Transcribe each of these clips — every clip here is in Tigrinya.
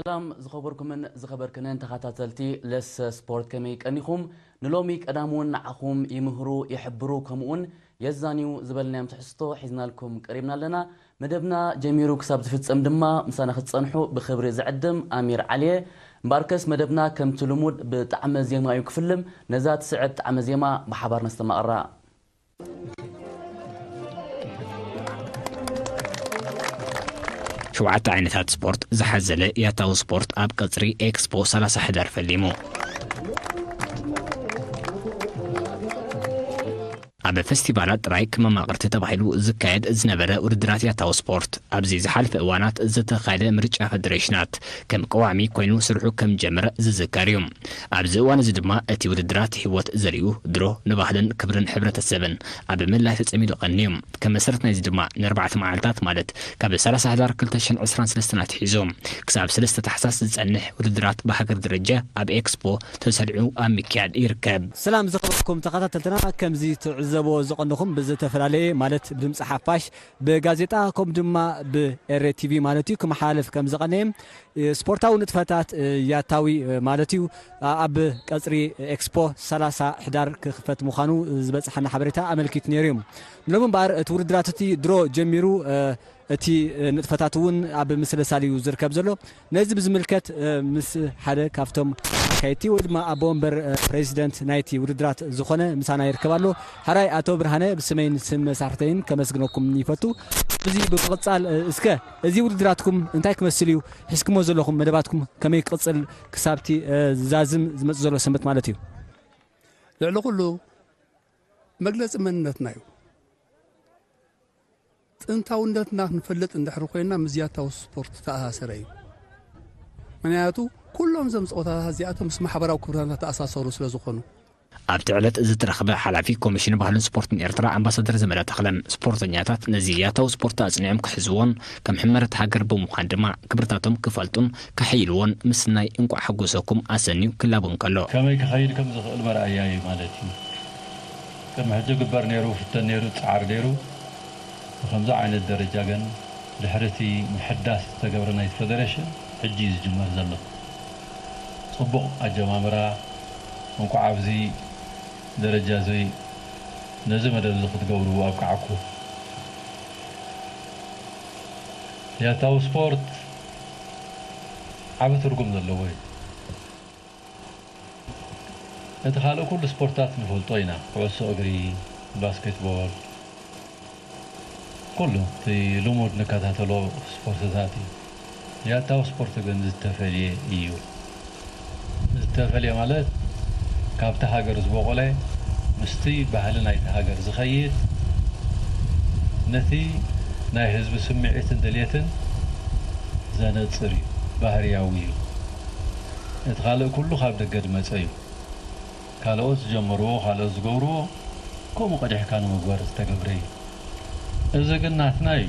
ሰላም ዝኸበርኩምን ዝኸበርክንን ተኸታተልቲ ለሰ ስፖርት፣ ከመይ ቀኒኹም? ንሎሚ ቀዳም እውን ንዓኹም ይምህሩ፣ ይሕብሩ፣ ከምኡውን የዛንዩ ዝበልናዮም ትሕዝቶ ሒዝናልኩም ቀሪብና ኣለና። መደብና ጀሚሩ ክሳብ ዝፍጸም ድማ ምሳና ክትጸንሑ ብኽብሪ ዝዕድም ኣሚር ዓሊየ። እምበኣርከስ መደብና ከምቲ ልሙድ ብጣዕመ ዜማ እዩ ክፍልም። ነዛ ትስዕብ ጣዕመ ዜማ ብሓባር ነስተማቕራ። ሸውዓተ ዓይነታት ስፖርት ዝሓዘለ ያታዊ ስፖርት ኣብ ቀጽሪ ኤክስፖ ሰላሳ ሕዳር ፈሊሙ። ኣብ ፈስቲቫላት ጥራይ ክመማቕርቲ ተባሂሉ ዝካየድ ዝነበረ ውድድራት ያታዊ ስፖርት ኣብዚ ዝሓለፈ እዋናት ዝተኻየደ ምርጫ ፈደሬሽናት ከም ቀዋሚ ኮይኑ ስርሑ ከም ጀመረ ዝዝከር እዩ። ኣብዚ እዋን እዚ ድማ እቲ ውድድራት ህይወት ዘርእዩ ድሮ ንባህልን ክብርን ሕብረተሰብን ኣብ ምልላይ ተጸሚዱ ቀንዩ። ከም መሰረት ናይዚ ድማ ንኣርባዕተ መዓልታት ማለት ካብ ሰላሳ ሕዳር ክልተ ሽሕን ዕስራን ሰለስተን ኣትሒዙ ክሳብ ሰለስተ ታሕሳስ ዝጸንሕ ውድድራት ብሃገር ደረጃ ኣብ ኤክስፖ ተሰሪዑ ኣብ ምክያድ ይርከብ። ሰላም ዝኸበርኩም ተኸታተልትና፣ ከምዚ ትዕዘብዎ ዝቐንኹም ብዝተፈላለየ ማለት ብድምፂ ሓፋሽ ብጋዜጣ ከምኡ ድማ ብኤሬ ቲቪ ማለት እዩ ክመሓላለፍ ከም ዝቐነየ ስፖርታዊ ንጥፈታት ያታዊ ማለት እዩ ኣብ ቀፅሪ ኤክስፖ ሰላሳ ሕዳር ክኽፈት ምዃኑ ዝበፅሓና ሓበሬታ ኣመልኪቱ ነይሩ እዩ። ንሎሚ እምበኣር እቲ ውድድራት እቲ ድሮ ጀሚሩ እቲ ንጥፈታት እውን ኣብ ምስልሳል እዩ ዝርከብ ዘሎ። ነዚ ብዝምልከት ምስ ሓደ ካብቶም ኣካየድቲ ወይ ድማ ኣቦ ወንበር ፕሬዚደንት ናይቲ ውድድራት ዝኾነ ምሳና ይርከብ ኣሎ። ሓራይ ኣቶ ብርሃነ ብስመይን ስም መሳርሕተይን ከመስግነኩም ይፈቱ። እዚ ብምቕጻል እስከ እዚ ውድድራትኩም እንታይ ክመስል እዩ? ሒዝኩሞ ዘለኹም መደባትኩም ከመይ ክቕጽል ክሳብቲ ዝዛዝም ዝመጽእ ዘሎ ሰንበት ማለት እዩ? ልዕሊ ኩሉ መግለጺ መንነትና እዩ። ጥንታውነትና ክንፈልጥ እንድሕር ኮይና ምስ ያታዊ ስፖርት ተኣሳሰረ እዩ። ምክንያቱ ኩሎም እዞም ፀወታታት እዚኣቶም ምስ ማሕበራዊ ክብርና ተኣሳሰሩ ስለ ዝኾኑ። ኣብቲ ዕለት ዝተረኽበ ሓላፊ ኮሚሽን ባህልን ስፖርትን ኤርትራ ኣምባሳደር ዘመዳ ተኽለ፣ ስፖርተኛታት ነዚ ያታዊ ስፖርት ኣጽኒዖም ክሕዝዎን ከም ሕመረት ሃገር ብምዃን ድማ ክብርታቶም ክፈልጡን ከሐይልዎን ምስናይ እንቋዕ ሓጎሰኩም ኣሰንዩ ክላቦ እንከሎ። ከመይ ክኸይድ ከም ዝኽእል መርኣያ እዩ ማለት እዩ። ቅድሚ ሕጂ ግበር ነይሩ፣ ፍተን ነይሩ፣ ጻዕሪ ነይሩ። ብኸምዚ ዓይነት ደረጃ ግን ድሕሪ እቲ ምሕዳስ ዝተገብረ ናይቲ ፈደረሽን ሕጂ እዩ ዝጅመር ዘሎ። ጽቡቕ ኣጀማምራ፣ እንቋዕ ኣብዚ ደረጃ እዚ ነዚ መደብ እዚ ክትገብርዎ ኣብቅዓኩም። ያታዊ ስፖርት ዓቢ ትርጉም ዘለዎ እዩ። እቲ ካልእ ኩሉ ስፖርታት ንፈልጦ ኢና፣ ኩዕሶ እግሪ፣ ባስኬትቦል፣ ኩሉ እቲ ልሙድ ንከታተሎ ስፖርትታት እዩ። ያታዊ ስፖርት ግን ዝተፈልየ እዩ። ዝተፈልየ ማለት ካብቲ ሃገር ዝበቖለ ምስቲ ባህሊ ናይቲ ሃገር ዝኸይድ ነቲ ናይ ህዝቢ ስምዒትን ድልየትን ዘነጽር እዩ፣ ባህርያዊ እዩ። እቲ ካልእ ኩሉ ካብ ደገ ዝመጸ እዩ። ካልኦት ዝጀመርዎ ካልኦት ዝገብርዎ ከምኡ ቀዲሕካ ንምግባር ዝተገብረ እዩ። እዚ ግን ናትና እዩ።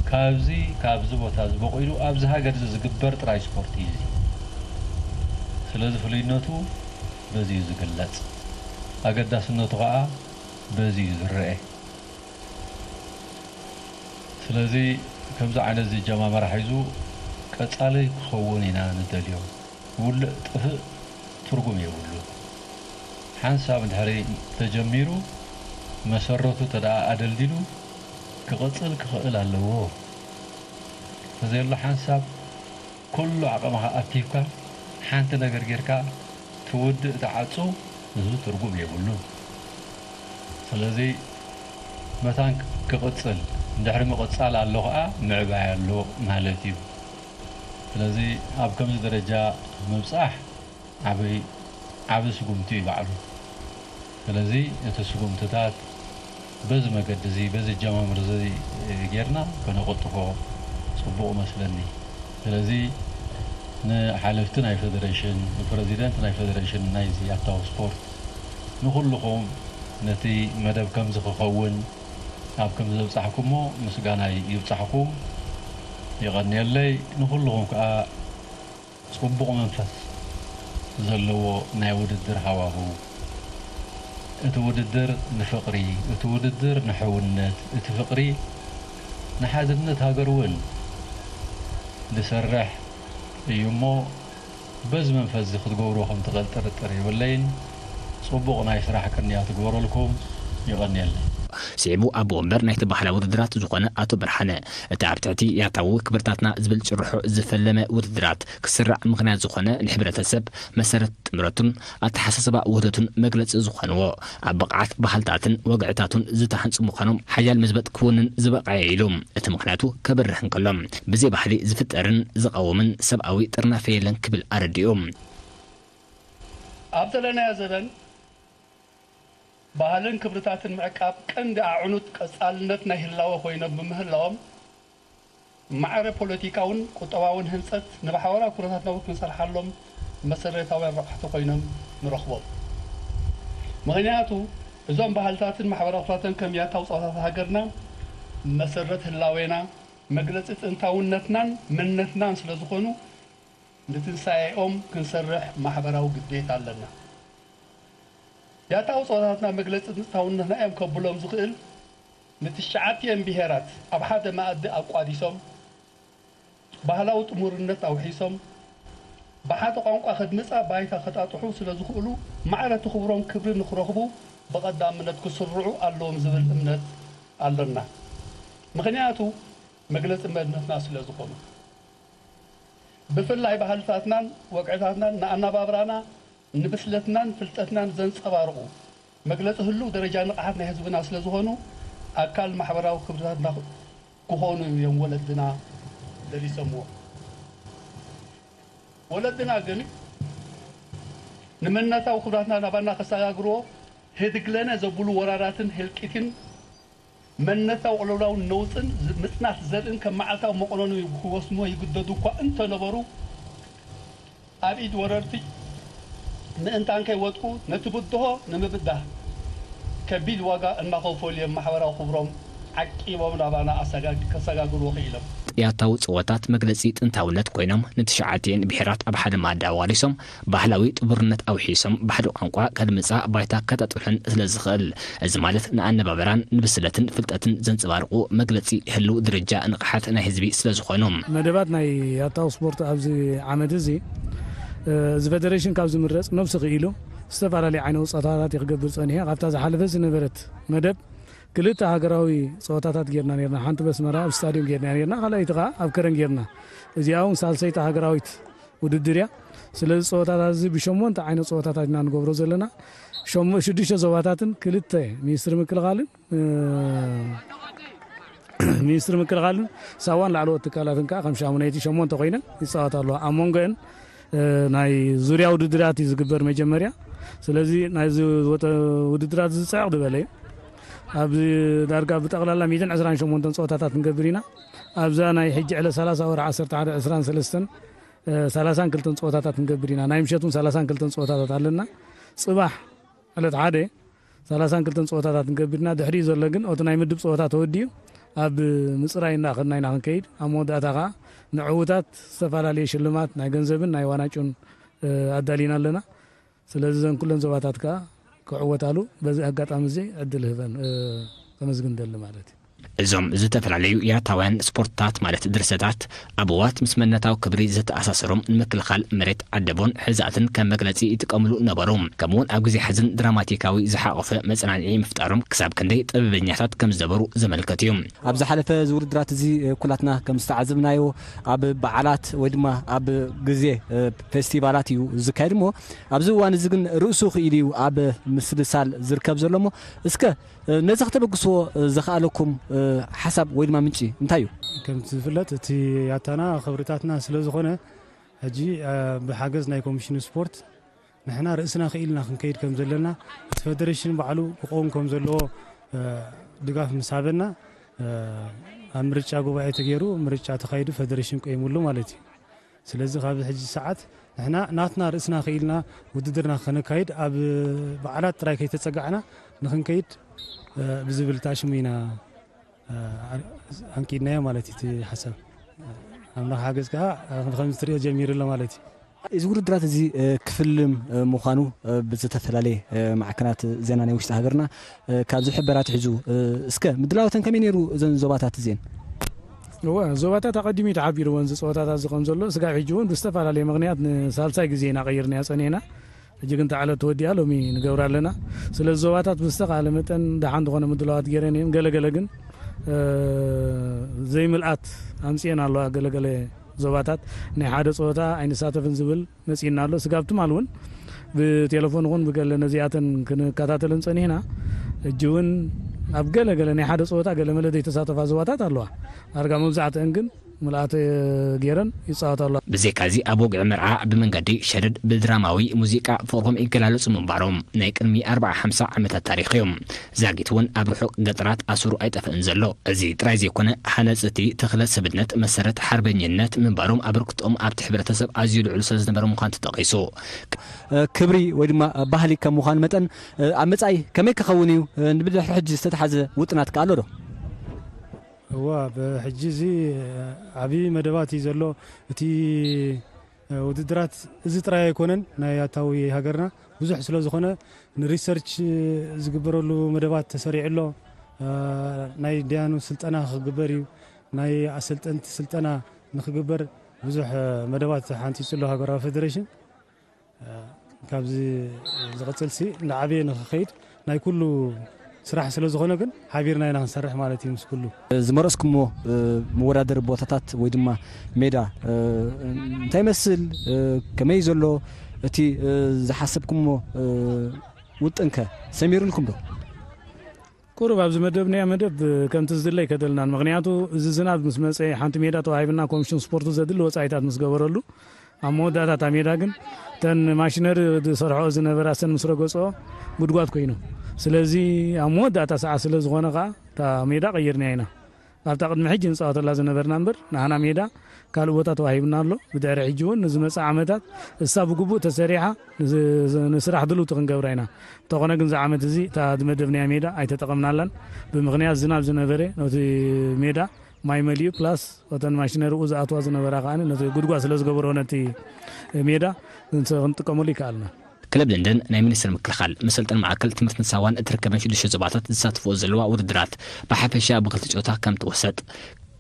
ካብዚ ካብዚ ቦታ እዚ በቒሉ ኣብዚ ሃገር እዚ ዝግበር ጥራይ ስፖርት እዩ እዚ። ስለዚ ፍሉይነቱ በዚ እዩ ዝግለጽ። ኣገዳስነቱ ኸኣ በዚ እዩ ዝረኤ። ስለዚ ከምዚ ዓይነት እዚ ኣጀማምራ ሒዙ ቀጻሊ ክኸውን ኢና ንደልዮ። ውልዕ ጥፍእ ትርጉም የብሉን። ሓንሳብ እንድሕሪ ተጀሚሩ መሰረቱ ተደኣ ኣደልዲሉ ክቕጽል ክኽእል ኣለዎ። ተዘየሎ ሓንሳብ ኩሉ ዓቕምኻ ኣኪብካ ሓንቲ ነገር ጌርካ ትውድእ ትዓጹ፣ እዚ ትርጉም የብሉን። ስለዚ መታን ክቕጽል እንድሕሪ ምቕጻል ኣሎ ኸኣ ምዕባይ ኣሎ ማለት እዩ። ስለዚ ኣብ ከምዚ ደረጃ ምብጻሕ ዓቢ ዓቢ ስጉምቲ እዩ ባዕሉ። ስለዚ እቲ ስጉምትታት በዚ መገዲ እዚ በዚ ኣጀማምር እዚ ጌርና ከነቐልጥፎ ጽቡቕ እመስለኒ። ስለዚ ንሓለፍቲ ናይ ፈደረሽን፣ ንፕረዚደንት ናይ ፈደረሽን ናይዚ ኣታዊ ስፖርት፣ ንኹልኹም ነቲ መደብ ከምዚ ክኸውን ኣብ ከም ዘብጻሕኩሞ ምስጋናይ ይብጻሕኩም። የቐንየለይ። ንኹልኹም ከኣ ጽቡቕ መንፈስ ዘለዎ ናይ ውድድር ሃዋህው። እቲ ውድድር ንፍቕሪ፣ እቲ ውድድር ንሕውነት፣ እቲ ፍቕሪ ንሓድነት ሃገር እውን ዝሰርሕ እዩ እሞ፣ በዚ መንፈስ እዚ ክትገብርዎ ከም ትኽእል ጥርጥር የብለይን። ጽቡቕ ናይ ስራሕ ቅንያት ትግበረልኩም። ይቐንየለይ። ስዒቡ ኣቦ ወንበር ናይቲ ባህላዊ ውድድራት ዝኾነ ኣቶ ብርሃነ፣ እቲ ኣብ ትሕቲ ያታዊ ክብርታትና ዝብል ጭርሖ ዝፈለመ ውድድራት ክስራዕ ምኽንያት ዝኾነ ንሕብረተሰብ መሰረት ጥምረቱን ኣተሓሳስባ ውህደቱን መግለፂ ዝኾንዎ ኣብ ብቕዓት ባህልታትን ወግዕታቱን ዝተሃንፁ ምዃኖም ሓያል መዝበጥ ክውንን ዝበቕዐ ኢሉ። እቲ ምኽንያቱ ከብርህ እንከሎ፣ ብዘይ ባህሊ ዝፍጠርን ዝቐውምን ሰብኣዊ ጥርናፈ የለን ክብል ኣረዲኡ። ኣብ ዘለናዮ ዘበን ባህልን ክብርታትን ምዕቃብ ቀንዲ ኣዕኑት ቀጻልነት ናይ ህላወ ኮይኖም ብምህላዎም፣ ማዕረ ፖለቲካውን ቁጠባውን ህንጸት ንማሕበራዊ ኩነታትና እውን ክንሰርሓሎም መሰረታውያን ረቋሕቲ ኮይኖም ንረኽቦም። ምኽንያቱ እዞም ባህልታትን ማሕበራዊ ኩነታትን ከም ያታዊ ጸወታታት ሃገርና መሰረት ህላዌና፣ መግለጺ ጥንታውነትናን መንነትናን ስለ ዝኾኑ፣ ንትንሳኤኦም ክንሰርሕ ማሕበራዊ ግዴታ ኣለና። ያታዊ ጸወታታትና መግለጺ ጥንታውነትና እዮም ከብሎም ዝኽእል፣ ንትሽዓቲኦም ብሄራት ኣብ ሓደ መኣዲ ኣቋዲሶም፣ ባህላዊ ጥሙርነት ኣውሒሶም፣ ብሓደ ቋንቋ ከድምጻ ባይታ ከጣጥሑ ስለ ዝኽእሉ፣ ማዕረ እቲ ክብሮም ክብሪ ንኽረኽቡ ብቐዳምነት ክስርዑ ኣለዎም ዝብል እምነት ኣሎና። ምኽንያቱ መግለጺ መንነትና ስለ ዝኾኑ። ብፍላይ ባህልታትናን ወግዕታትናን ንኣነባብራና፣ ንብስለትናን ፍልጠትናን ዘንጸባርቑ፣ መግለጺ ህሉው ደረጃ ንቕሓት ናይ ህዝብና ስለ ዝኾኑ፣ ኣካል ማሕበራዊ ክብርታትና ክኾኑ እዮም ወለድና ደሪሶምዎ። ወለድና ግን ንመንነታዊ ክብራትና ናባና ከሰጋግርዎ ህድግለነ ዘብሉ ወራራትን ህልቂትን መንነታዊ ቅልውላውን ነውጽን ምጽናት ዘርእን ከም መዓልታዊ መቆነኑ ክወስንዎ ይግደዱ እኳ እንተነበሩ፣ ኣብ ኢድ ወረርቲ ምእንታን ከይወድቁ ነቲ ብድሆ ንምብዳህ ከቢድ ዋጋ እናኸፈሉ እዮም ማሕበራዊ ክብሮም ዓቂቦም ናባና ኣሰጋግ- ከሰጋግርዎ ክኢሎም። ያታዊ ጸወታት መግለጺ ጥንታውነት ኮይኖም ንትሽዓቲኤን ብሄራት ኣብ ሓደ መኣዲ ኣዋሪሶም ባህላዊ ጥቡርነት ኣውሒሶም ብሓደ ቋንቋ ከድምጻ ባይታ ከጣጥሑን ስለ ዝኽእል፣ እዚ ማለት ንኣነባብራን ንብስለትን ፍልጠትን ዘንጸባርቑ መግለጺ ህልው ደረጃ ንቕሓት ናይ ህዝቢ ስለ ዝኾኑ። መደባት ናይ ያታዊ ስፖርት ኣብዚ ዓመት እዚ እዚ ፌደሬሽን ካብ ዝምረጽ ነብሱ ክኢሉ ዝተፈላለዩ ዓይነት ውጻታታት ክገብር ጸኒሑ። ካብታ ዝሓለፈ ዝነበረት መደብ ክልተ ሃገራዊ ጸወታታት ጌርና ኔርና። ሓንቲ በስመራ ኣብ ስታድዮም ጌርና ኔርና፣ ካልኣይቲ ከኣ ኣብ ከረን ጌርና። እዚኣ እውን ሳልሰይቲ ሃገራዊት ውድድር እያ። ስለዚ ጸወታታት እዚ ብሸሞንተ ዓይነት ጸወታታት ኢና ንገብሮ ዘለና። ሸሞ- ሽዱሽተ ዞባታትን ክልተ ሚኒስትሪ ምክልኻልን እ፣ ሚኒስትሪ ምክልኻልን ሳዋን ላዕለዎት ትካላትን ከኣ ከም ሻሙነይቲ ሸሞንተ ኮይነን ይጻወታ ኣለዋ። ኣብ መንጎአን እ፣ ናይ ዙርያ ውድድራት እዩ ዝግበር መጀመርያ። ስለዚ ናይዚ ወጠ- ውድድራት እዚ ጽዕቕ ዝበለ እዩ። ኣብ ዳርጋ ብጠቕላላ ሚእትን ዕስራን ሸሞንተን ጸወታታት ክንገብር ኢና። ኣብዛ ናይ ሕጂ ዕለት ሰላሳ ወርሒ ዓሰርተ ሓደ ዕስራን ሰለስተን እ፣ ሰላሳን ክልተን ጸወታታት ክንገብር ኢና። ናይ ምሸት እውን ሰላሳን ክልተን ጸወታታት ኣለና። ጽባሕ ዕለት ሓደ ሰላሳን ክልተን ጸወታታት ክንገብር ኢና። ድሕሪኡ ዘሎ ግን እቲ ናይ ምድብ ጸወታ ተወዲኡ ኣብ ምጽራይ እንዳኸድና ኢና ክንከይድ። ኣብ መወዳእታ ከኣ ንዕዉታት ዝተፈላለየ ሽልማት ናይ ገንዘብን ናይ ዋናጩን እ፣ ኣዳሊና ኣለና። ስለዚ እዘን ኩለን ዞባታት ከኣ ክዕወታሉ በዚ ኣጋጣሚ እዚ ዕድል ህበን እ፣ ከመስግን ደሊ ማለት እዩ። እዞም ዝተፈላለዩ ያታውያን ስፖርትታት ማለት ድርሰታት ኣበዋት ምስ መንነታዊ ክብሪ ዝተኣሳሰሮም ንምክልኻል መሬት ዓደቦን ሕዛእትን ከም መግለጺ ይጥቀምሉ ነበሩ። ከምኡውን ኣብ ግዜ ሓዘን ድራማቲካዊ ዝሓቖፈ መጽናንዒ ምፍጣሮም ክሳብ ክንደይ ጥበበኛታት ከም ዝነበሩ ዘመልከት እዩ። ኣብ ዝሓለፈ እዚ ውድድራት እዚ ኩላትና ከም ዝተዓዘብናዮ ኣብ በዓላት ወይ ድማ ኣብ ግዜ እ፣ ፌስቲቫላት እዩ ዝካየድ እሞ ኣብዚ እዋን እዚ ግን ርእሱ ክኢሉ እዩ ኣብ ምስልሳል ዝርከብ ዘሎ እሞ እስከ ነዚ ክተበግስዎ ዘኽኣለኩም ሓሳብ ወይ ድማ ምንጪ እንታይ እዩ? ከምቲ ዝፍለጥ እቲ ያታና ክብርታትና ስለ ዝኾነ ሕጂ ብሓገዝ ናይ ኮሚሽን ስፖርት ንሕና ርእስና ክኢልና ክንከይድ ከም ዘለና እቲ ፌደሬሽን ባዕሉ ክቆም ከም ዘለዎ ድጋፍ ምስ ሃበና ኣብ ምርጫ ጉባኤ ተገይሩ ምርጫ ተኻይዱ ፌደሬሽን ቆይሙሉ ማለት እዩ። ስለዚ ካብ ሕጂ ሰዓት ንሕና ናትና ርእስና ክኢልና ውድድርና ከነካይድ ኣብ በዓላት ጥራይ ከይተጸጋዕና ንክንከይድ ብዝብል ተኣሽሙ ኢና ኣንቂድናዮ ማለት እዩ። እቲ ሓሳብ ኣምላኽ ሓገዝ ከዓ ከምዚ ትሪኦ ጀሚሩ ኣሎ ማለት እዩ። እዚ ውድድራት እዚ ክፍልም ምዃኑ ብዝተፈላለየ ማዕከናት ዜና ናይ ውሽጢ ሃገርና ካብ ዝሕበር ኣትሒዙ እስከ ምድላዋተን ከመይ ነይሩ እዘን ዞባታት እዚአን? እወ፣ ዞባታት ኣቐዲሙ እዩ ተሓቢርወን እዚ ጸወታታት እዚ ከም ዘሎ። ስጋብ ሕጂ እውን ብዝተፈላለየ ምኽንያት ንሳልሳይ ግዜ ኢና ቀይርናዮ ጸኒሕና። ሕጂ ግን እታ ዕለት ተወዲኣ ሎሚ ንገብራ ኣለና። ስለዚ ዞባታት ብዝተኻእለ መጠን ደሓን ዝኾነ ምድላዋት ገይረን እየን። ገለገለ ግን፣ እ፣ ዘይምልኣት ኣምጽኤን ኣለዋ። ገለገለ ዞባታት ናይ ሓደ ጸወታ ኣይንሳተፍን ዝብል መጺእና ኣሎ። ስጋብ ትማል እውን ብቴሌፎን ይኹን ብገለ ነዚኣተን ክንከታተለን ጸኒሕና። ሕጂ እውን ኣብ ገለ ገለ ናይ ሓደ ጸወታ ገለ መለ ዘይተሳተፋ ዞባታት ኣለዋ። ዳርጋ መብዛሕትአን ግን ምልኣተ ገይረን ይጻወታ ኣለዋ። ብዘይካዚ ኣብ ወግዒ መርዓ ብመንገዲ ሸደድ ብድራማዊ ሙዚቃ ፍቕሮም ይገላለጹ ምንባሮም ናይ ቅድሚ ኣርብዓ ሓምሳ ዓመታት ታሪኽ እዮም። ዛጊት እውን ኣብ ርሑቕ ገጠራት ኣሰሩ ኣይጠፍእን ዘሎ። እዚ ጥራይ ዘይኮነ፣ ሃነጽቲ ተኽለ ሰብነት መሰረት ሓርበኝነት ምንባሮም ኣበርክቶኦም ኣብቲ ሕብረተሰብ ኣዝዩ ልዑል ስለ ዝነበረ ምዃኑ ተጠቒሱ። ክብሪ ወይ ድማ ባህሊ ከም ምዃኑ መጠን ኣብ መጻኢ ከመይ ክኸውን እዩ? ንብድሕሪ ሕጂ ዝተተሓዘ ውጥናት ከ ኣሎ ዶ? እዋ፣ ብሕጂ እዚ ዓብዪ መደባት እዩ ዘሎ። እቲ ውድድራት እዚ ጥራይ ኣይኮነን፣ ናይ ኣታዊ ሃገርና ብዙሕ ስለ ዝኾነ ንሪሰርች ዝግበረሉ መደባት ተሰሪዑ ኣሎ። ናይ ዲያኑ ስልጠና ክግበር እዩ። ናይ ኣሰልጠንቲ ስልጠና ንክግበር ብዙሕ መደባት ሓንፂፁ ኣሎ ሃገራዊ ፌደሬሽን። ካብዚ ዝቕፅል ሲ እንዳዓበየ ንክኸይድ ናይ ኩሉ ስራሕ ስለ ዝኾነ ግን ሓቢርና ኢና ክንሰርሕ ማለት እዩ ምስ ኩሉ። ዝመረፅኩሞ መወዳደሪ ቦታታት ወይ ድማ ሜዳ እንታይ ይመስል፣ ከመይ ዘሎ እቲ ዝሓሰብኩሞ ውጥንከ ሰሚሩልኩም ዶ? ቁሩብ ኣብዚ መደብናዮ መደብ ከምቲ ዝድለ ኣይከደልናን። ምኽንያቱ እዚ ዝናብ ምስ መጸ ሓንቲ ሜዳ ተዋሂብና ኮሚሽን ስፖርቱ ዘድሊ ወጻኢታት ምስ ገበረሉ ኣብ መወዳእታ እታ ሜዳ ግን እተን ማሽነሪ ዝሰርሖ ዝነበራ ሰን ምስ ረገጽኦ ጉድጓድ ኮይኑ። ስለዚ ኣብ መወዳእታ ሰዓት ስለ ዝኾነ ከኣ እታ ሜዳ ቀይርናያ ኢና። ኣብታ ቅድሚ ሕጂ ንጻወተላ ዝነበርና እምበር ንዓና ሜዳ ካልእ ቦታ ተዋሂብና ኣሎ። ብድሕሪ ሕጂ እውን ንዝመጽእ ዓመታት እሳ ብግቡእ ተሰሪሓ ንስ-፣ ንስራሕ ድልውቲ ክንገብራ ኢና። እንተኾነ ግን እዚ ዓመት እዚ እታ ዝመደብናያ ሜዳ ኣይተጠቐምናላን። ብምኽንያት ዝናብ ዝነበረ ነቲ ሜዳ ማይ መሊኡ ፕላስ እተን ማሽነሪኡ ዝኣትዋ ዝነበራ ከኣ ነቲ ጉድጓድ ስለ ዝገበሮ ነቲ ሜዳ ክንጥቀመሉ ይከኣልና። ክለብ ለንደን ናይ ሚኒስትሪ ምክልኻል መሰልጠኒ ማእከል ትምህርትን ሳዋን እትርከበን ሽዱሽተ ዞባታት ዝሳተፍኦ ዘለዋ ውድድራት ብሓፈሻ ብክልተ ጨወታ ከም ትወሰጥ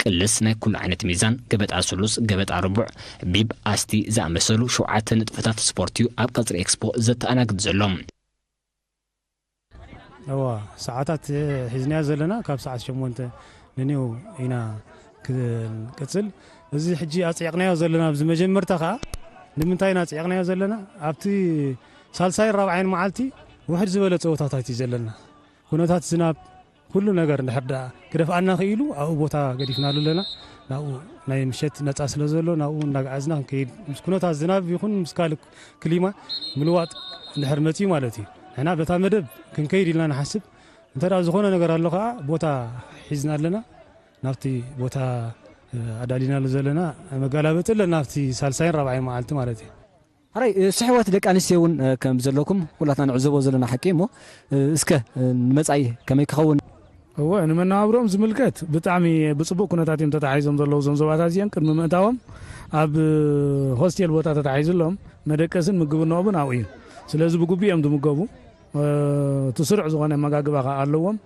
ቅልስ ናይ ኩሉ ዓይነት ሚዛን፣ ገበጣ ስሉስ፣ ገበጣ ርቡዕ፣ ቢብ፣ ኣስቲ ዝኣመሰሉ ሸውዓተ ንጥፈታት ስፖርት እዩ ኣብ ቀጽሪ ኤክስፖ ዘተኣናግድ ዘሎ። እዋ፣ ሰዓታት ሒዝናዮ ዘለና ካብ ሰዓት ሸሞንተ ንኔው ኢና ክንቅጽል። እዚ ሕጂ ኣጽዒቕናዮ ዘለና ኣብዚ መጀመርታ ከኣ ንምንታይ ኢና ኣጽዒቕናዮ ዘለና? ኣብቲ ሳልሳይን ራብዓይን መዓልቲ ውሕድ ዝበለ ጸወታታት እዩ ዘለና። ኩነታት ዝናብ ኩሉ ነገር እንድሕር ደኣ ክደፍኣና ክኢሉ ኣብኡ ቦታ ገዲፍናሉ ኣለና። ናብኡ ናይ ምሸት ነጻ ስለ ዘሎ ናብኡ እንዳግዓዝና ክንከይድ ምስ ኩነታት ዝናብ ይኹን ምስ ካልእ ክሊማ ምልዋጥ እንድሕር መጺኡ ማለት እዩ። ንሕና በታ መደብ ክንከይድ ኢልና ንሓስብ። እንተ ደኣ ዝኾነ ነገር ኣሎ ከኣ ቦታ ሒዝና ኣለና። ናብቲ ቦታ ኣዳሊናሉ ዘለና መጋላበጢ ኣለና ናብቲ ሳልሳይን ራብዓይን መዓልቲ ማለት እዩ። ሕራይ፣ እ፣ ስሕወት ደቂ ኣንስትዮ እውን፣ እ፣ ከም ዘለኩም ኩላትና ንዕዘቦ ዘለና ሓቂ እሞ፣ እ፣ እስከ፣ እ፣ ንመጻኢ ከመይ ክኸውን? እወ፣ ንመነባብሮኦም ዝምልከት ብጣዕሚ ብጽቡቕ ኩነታት እዮም ተታሒዞም ዘለዉ። እዞም ዞባታት እዚኦም ቅድሚ ምእታዎም ኣብ ሆስቴል ቦታ ተታሒዙሎም፣ መደቀስን ምግብነኦምን ኣብኡ እዩ። ስለዚ ብግቡእ እዮም ዝምገቡ። እ፣ እቲ ስሩዕ ዝኾነ ኣመጋግባ ከኣ ኣለዎም።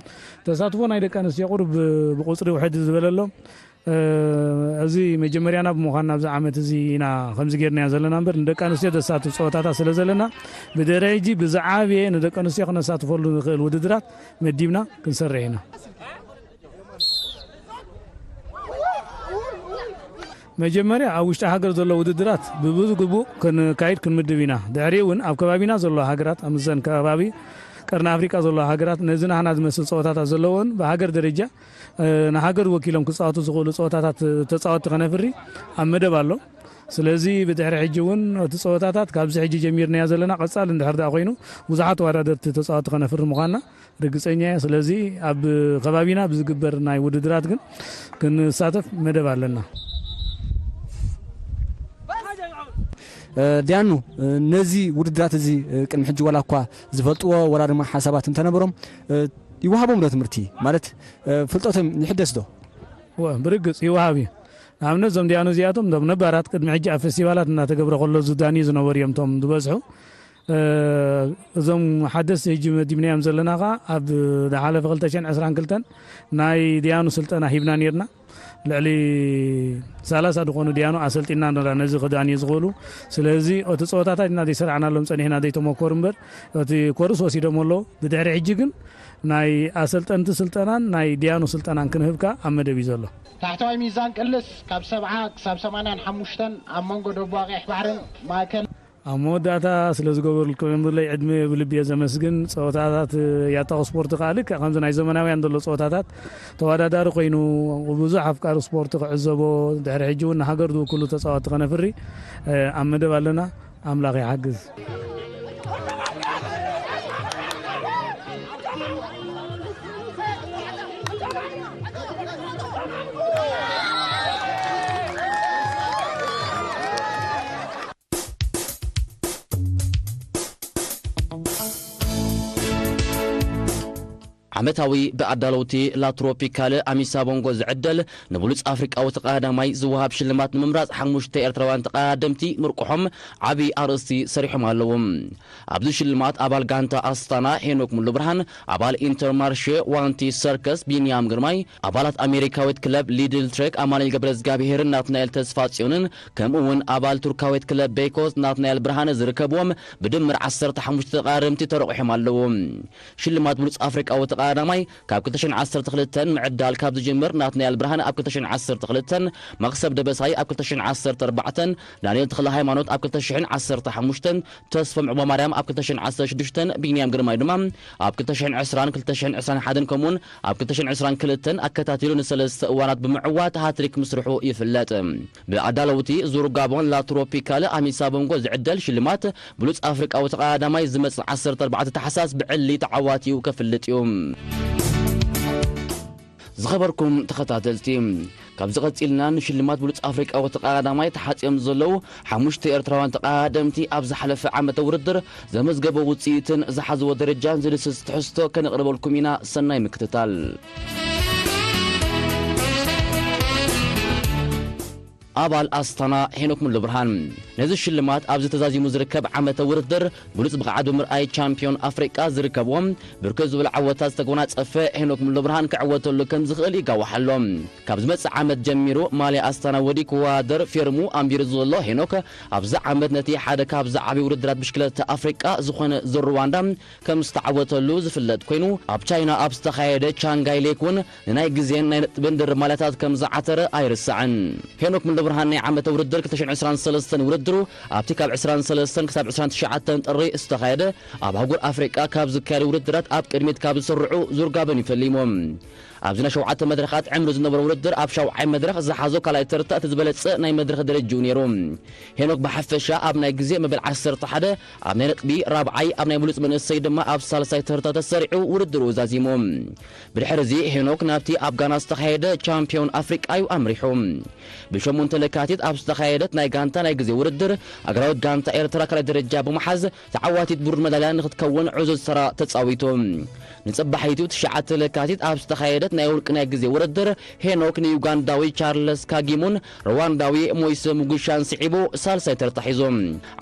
ተሳትፎ ናይ ደቂ ኣንስትዮ ቁሩብ ብቁጽሪ ውሕድ ዝበለ ኣሎ። እ፣ እዚ መጀመርያና ብምዃን ናብዚ ዓመት እዚ ኢና ከምዚ ጌርናዮ ዘለና እምበር፣ ንደቂ ኣንስትዮ ዘሳትፍ ጸወታታት ስለ ዘለና፣ ብድሕሪ ሕጂ ብዝዓበየ ንደቂ ኣንስትዮ ክነሳትፈሉ ንኽእል ውድድራት መዲብና ክንሰርሕ ኢና። መጀመርያ ኣብ ውሽጢ ሃገር ዘሎ ውድድራት ብብዙ ግቡእ ክንካይድ ክንምድብ ኢና። ድሕሪኡ እውን ኣብ ከባቢና ዘለዋ ሃገራት፣ ኣብ ምዘን ከባቢ ቀርኒ ኣፍሪቃ ዘለዋ ሃገራት ነዚ ናህና ዝመስል ጸወታታት ዘለዎን ብሃገር ደረጃ እ፣ ንሃገር ወኪሎም ክጻወቱ ዝኽእሉ ጸወታታት ተጻወትቲ ከነፍሪ ኣብ መደብ ኣሎ። ስለዚ ብድሕሪ ሕጂ እውን እቲ ጸወታታት ካብዚ ሕጂ ጀሚርናዮ ዘለና ቀጻሊ እንድሕር ደኣ ኮይኑ ብዙሓት ተወዳደርቲ ተጻወትቲ ከነፍሪ ምዃንና ርግጸኛ እየ። ስለዚ ኣብ ከባቢና ብዝግበር ናይ ውድድራት ግን ክንሳተፍ መደብ ኣለና። እ፣ ዲያኑ፣ እ፣ ነዚ ውድድራት እዚ፣ እ፣ ቅድሚ ሕጂ ዋላ እኳ ዝፈልጥዎ ዋላ ድማ ሓሳባት እንተነበሮም፣ እ፣ ይወሃቦም ዶ ትምህርቲ? ማለት፣ እ፣ ፍልጠቶም ይሕደስ ዶ? እወ፣ ብርግጽ ይወሃብ እዩ። ንኣብነት፣ እዞም ዲያኑ እዚኣቶም፣ እዞም ነባራት ቅድሚ ሕጂ ኣብ ፌስቲቫላት እናተገብረ ከሎ ዝዳንዩ ዝነበሩ እዮም፣ እቶም ዝበዝሑ። እ፣ እዞም ሓደስቲ ሕጂ መዲብናዮም ዘለና ኸዓ፣ ኣብ ዝሓለፈ ክልተ ሽሕን ዕስራን ክልተን ናይ ዲያኑ ስልጠና ሂብና ኔርና። ልዕሊ ሰላሳ ዝኾኑ ዲያኑ ኣሰልጢና ኣለና፣ ነዚ ክዳንዩ ዝኽእሉ። ስለዚ እቲ ፀወታታት ኢና ዘይሰራዕናሎም ፀኒሕና ዘይተመኮሩ እምበር፣ እቲ ኮርስ ወሲዶም ኣለዉ። ብድሕሪ ሕጂ ግን ናይ ኣሰልጠንቲ ስልጠናን ናይ ዲያኑ ስልጠናን ክንህብካ ኣብ መደብ እዩ ዘሎ። ታሕተዋይ ሚዛን ቅልስ ካብ ሰብዓ ክሳብ ሰማንያን ሓሙሽተን ኣብ መንጎ ደቡብ ኣቕያሕ ባሕርን ማእከል ኣብ መወዳእታ ስለ ዝገበሩልኩም የምብለይ ዕድመ ብልቢ እየ ዘመስግን። ፀወታታት ያጣቕ ስፖርት ከዓ ልክዕ ከምዚ ናይ ዘመናውያን ዘሎ ፀወታታት ተወዳዳሪ ኮይኑ ብዙሕ ኣፍቃሪ ስፖርት ክዕዘቦ ድሕሪ ሕጂ እውን ንሃገር ዝውክሉ ተፃወቲ ከነፍሪ ኣብ መደብ ኣለና። ኣምላኽ ይሓግዝ። ዓመታዊ ብኣዳለውቲ ላትሮፒካል ኣሚሳ ቦንጎ ዝዕደል ንብሉጽ ኣፍሪቃዊ ተቐዳዳማይ ዝወሃብ ሽልማት ንምምራጽ ሓሙሽተ ኤርትራውያን ተቐዳደምቲ ምርቁሖም ዓቢ ኣርእስቲ ሰሪሖም ኣለዉ። ኣብዚ ሽልማት ኣባል ጋንታ ኣስታና ሄኖክ ሙሉብርሃን፣ ኣባል ኢንተርማርሼ ዋንቲ ሰርከስ ቢንያም ግርማይ፣ ኣባላት ኣሜሪካዊት ክለብ ሊድል ትሬክ ኣማኑኤል ገብረዝጋብሄርን ናትናኤል ተስፋጽዮንን፣ ከምኡ እውን ኣባል ቱርካዊት ክለብ ቤይኮስ ናትናኤል ብርሃነ ዝርከብዎም ብድምር ዓሰርተ ሓሙሽተ ተቐዳደምቲ ተረቑሖም ኣለዉ። ሽልማት ብሉጽ ኣፍሪቃዊ ተቐዳዳማይ ካብ ክልተ ሽሕን ዓሰርተ ክልተን ምዕዳል ካብ ዝጅምር፣ ናትናኤል ብርሃነ ኣብ ክልተ ሽሕን ዓሰርተ ክልተን፣ መኽሰብ ደበሳይ ኣብ ክልተ ሽሕን ዓሰርተ ኣርባዕተን፣ ዳንኤል ተኽለ ሃይማኖት ኣብ ክልተ ሽሕን ዓሰርተ ሓሙሽተን፣ ተስፎም ዑቕባማርያም ኣብ ክልተ ሽሕን ዓሰርተ ሽዱሽተን፣ ቢንያም ግርማይ ድማ ኣብ ክልተ ሽሕን ዕስራን ክልተ ሽሕን ዕስራን ሓደን ከምኡውን ኣብ ክልተ ሽሕን ዕስራን ክልተን ኣከታቲሉ ንሰለስተ እዋናት ብምዕዋት ሃትሪክ ምስርሑ ይፍለጥ። ብኣዳለውቲ ዙር ጋቦን ላትሮፒካል ኣሚሳ ቦንጎ ዝዕደል ሽልማት ብሉጽ ኣፍሪቃዊ ተቐዳዳማይ ዝመጽእ ዓሰርተ ኣርባዕተ ታሕሳስ ብዕሊ ተዓዋቲኡ ከፍልጥ እዩ። ዝኸበርኩም ተኸታተልቲ፣ ካብዚ ቀጺልና ንሽልማት ብሉጽ ኣፍሪቃዊ ተቐዳዳማይ ተሓጽዮም ዘለዉ ሓሙሽተ ኤርትራውያን ተቐዳደምቲ ኣብ ዝሓለፈ ዓመተ ውድድር ዘመዝገቦ ውጽኢትን ዝሓዝዎ ደረጃን ዝድስስ ትሕዝቶ ከነቕርበልኩም ኢና። ሰናይ ምክትታል። ኣባል ኣስታና ሄኖክ ሙሉብርሃን፣ ነዚ ሽልማት ኣብዚ ተዛዚሙ ዝርከብ ዓመተ ውድድር ብሉጽ ብቕዓት ብምርኣይ ቻምፒዮን ኣፍሪቃ ዝርከብዎም ብርክት ዝበሉ ዓወታት ዝተጎናጸፈ ሄኖክ ሙሉብርሃን ክዕወተሉ ከም ዝኽእል ይጋዋሕ ኣሎ። ካብ ዝመጽእ ዓመት ጀሚሩ ማልያ ኣስታና ወዲ ክወዳደር ፊርሙ ኣንቢሩ ዘሎ ሄኖክ፣ ኣብዚ ዓመት ነቲ ሓደ ካብ ዝዓበዩ ውድድራት ብሽክለታ ኣፍሪቃ ዝኾነ ዙር ሩዋንዳ ከም ዝተዓወተሉ ዝፍለጥ ኮይኑ፣ ኣብ ቻይና ኣብ ዝተኻየደ ቻንጋይ ሌክ እውን ንናይ ግዜን ናይ ነጥብን ድርብ ማልያታት ከም ዝዓተረ ኣይርሳዕን። ሄኖክ ሙሉብርሃን ናይ ዓመተ ውድድር ክልተ ሽሕን ዕስራን ሰለስተን ውድድሩ ኣብቲ ካብ ዕስራን ሰለስተን ክሳብ ዕስራን ትሽዓተን ጥሪ ዝተኻየደ ኣብ ኣህጉር ኣፍሪቃ ካብ ዝካየዱ ውድድራት ኣብ ቅድሚት ካብ ዝስርዑ ዙር ጋቦን እዩ ፈሊሙ። ኣብዚ ናይ ሸውዓተ መድረኻት ዕምሪ ዝነበሮ ውድድር ኣብ ሻውዓይ መድረኽ ዝሓዞ ካልኣይ ተርታ እቲ ዝበለጸ ናይ መድረኽ ደረጅኡ ነይሩ። ሄኖክ ብሓፈሻ ኣብ ናይ ግዜ መበል ዓሰርተ ሓደ ኣብ ናይ ነጥቢ ራብዓይ፣ ኣብ ናይ ብሉጽ መንእሰይ ድማ ኣብ ሳልሳይ ተርታ ተሰሪዑ ውድድሩ ዛዚሙ። ብድሕሪ እዚ ሄኖክ ናብቲ ኣብ ጋና ዝተኻየደ ቻምፒዮን ኣፍሪቃ እዩ ኣምሪሑ። ብሸሞንተ ለካቲት ኣብ ዝተኻየደት ናይ ጋንታ ናይ ግዜ ውድድር ኣግራዊት ጋንታ ኤርትራ ካልኣይ ደረጃ ብምሓዝ ተዓዋቲት ብሩር መዳልያ ንክትከውን ዕዙዝ ተራ ተጻዊቱ። ንጽባሒቱ ትሽዓተ ለካቲት ኣብ ዝተኻየደት ናይ ውልቂ ናይ ግዜ ውድድር ሄኖክ ንዩጋንዳዊ ቻርለስ ካጊሙን ሩዋንዳዊ ሞይስ ሙጉሻን ስዒቡ ሳልሳይ ተርታ ሒዙ።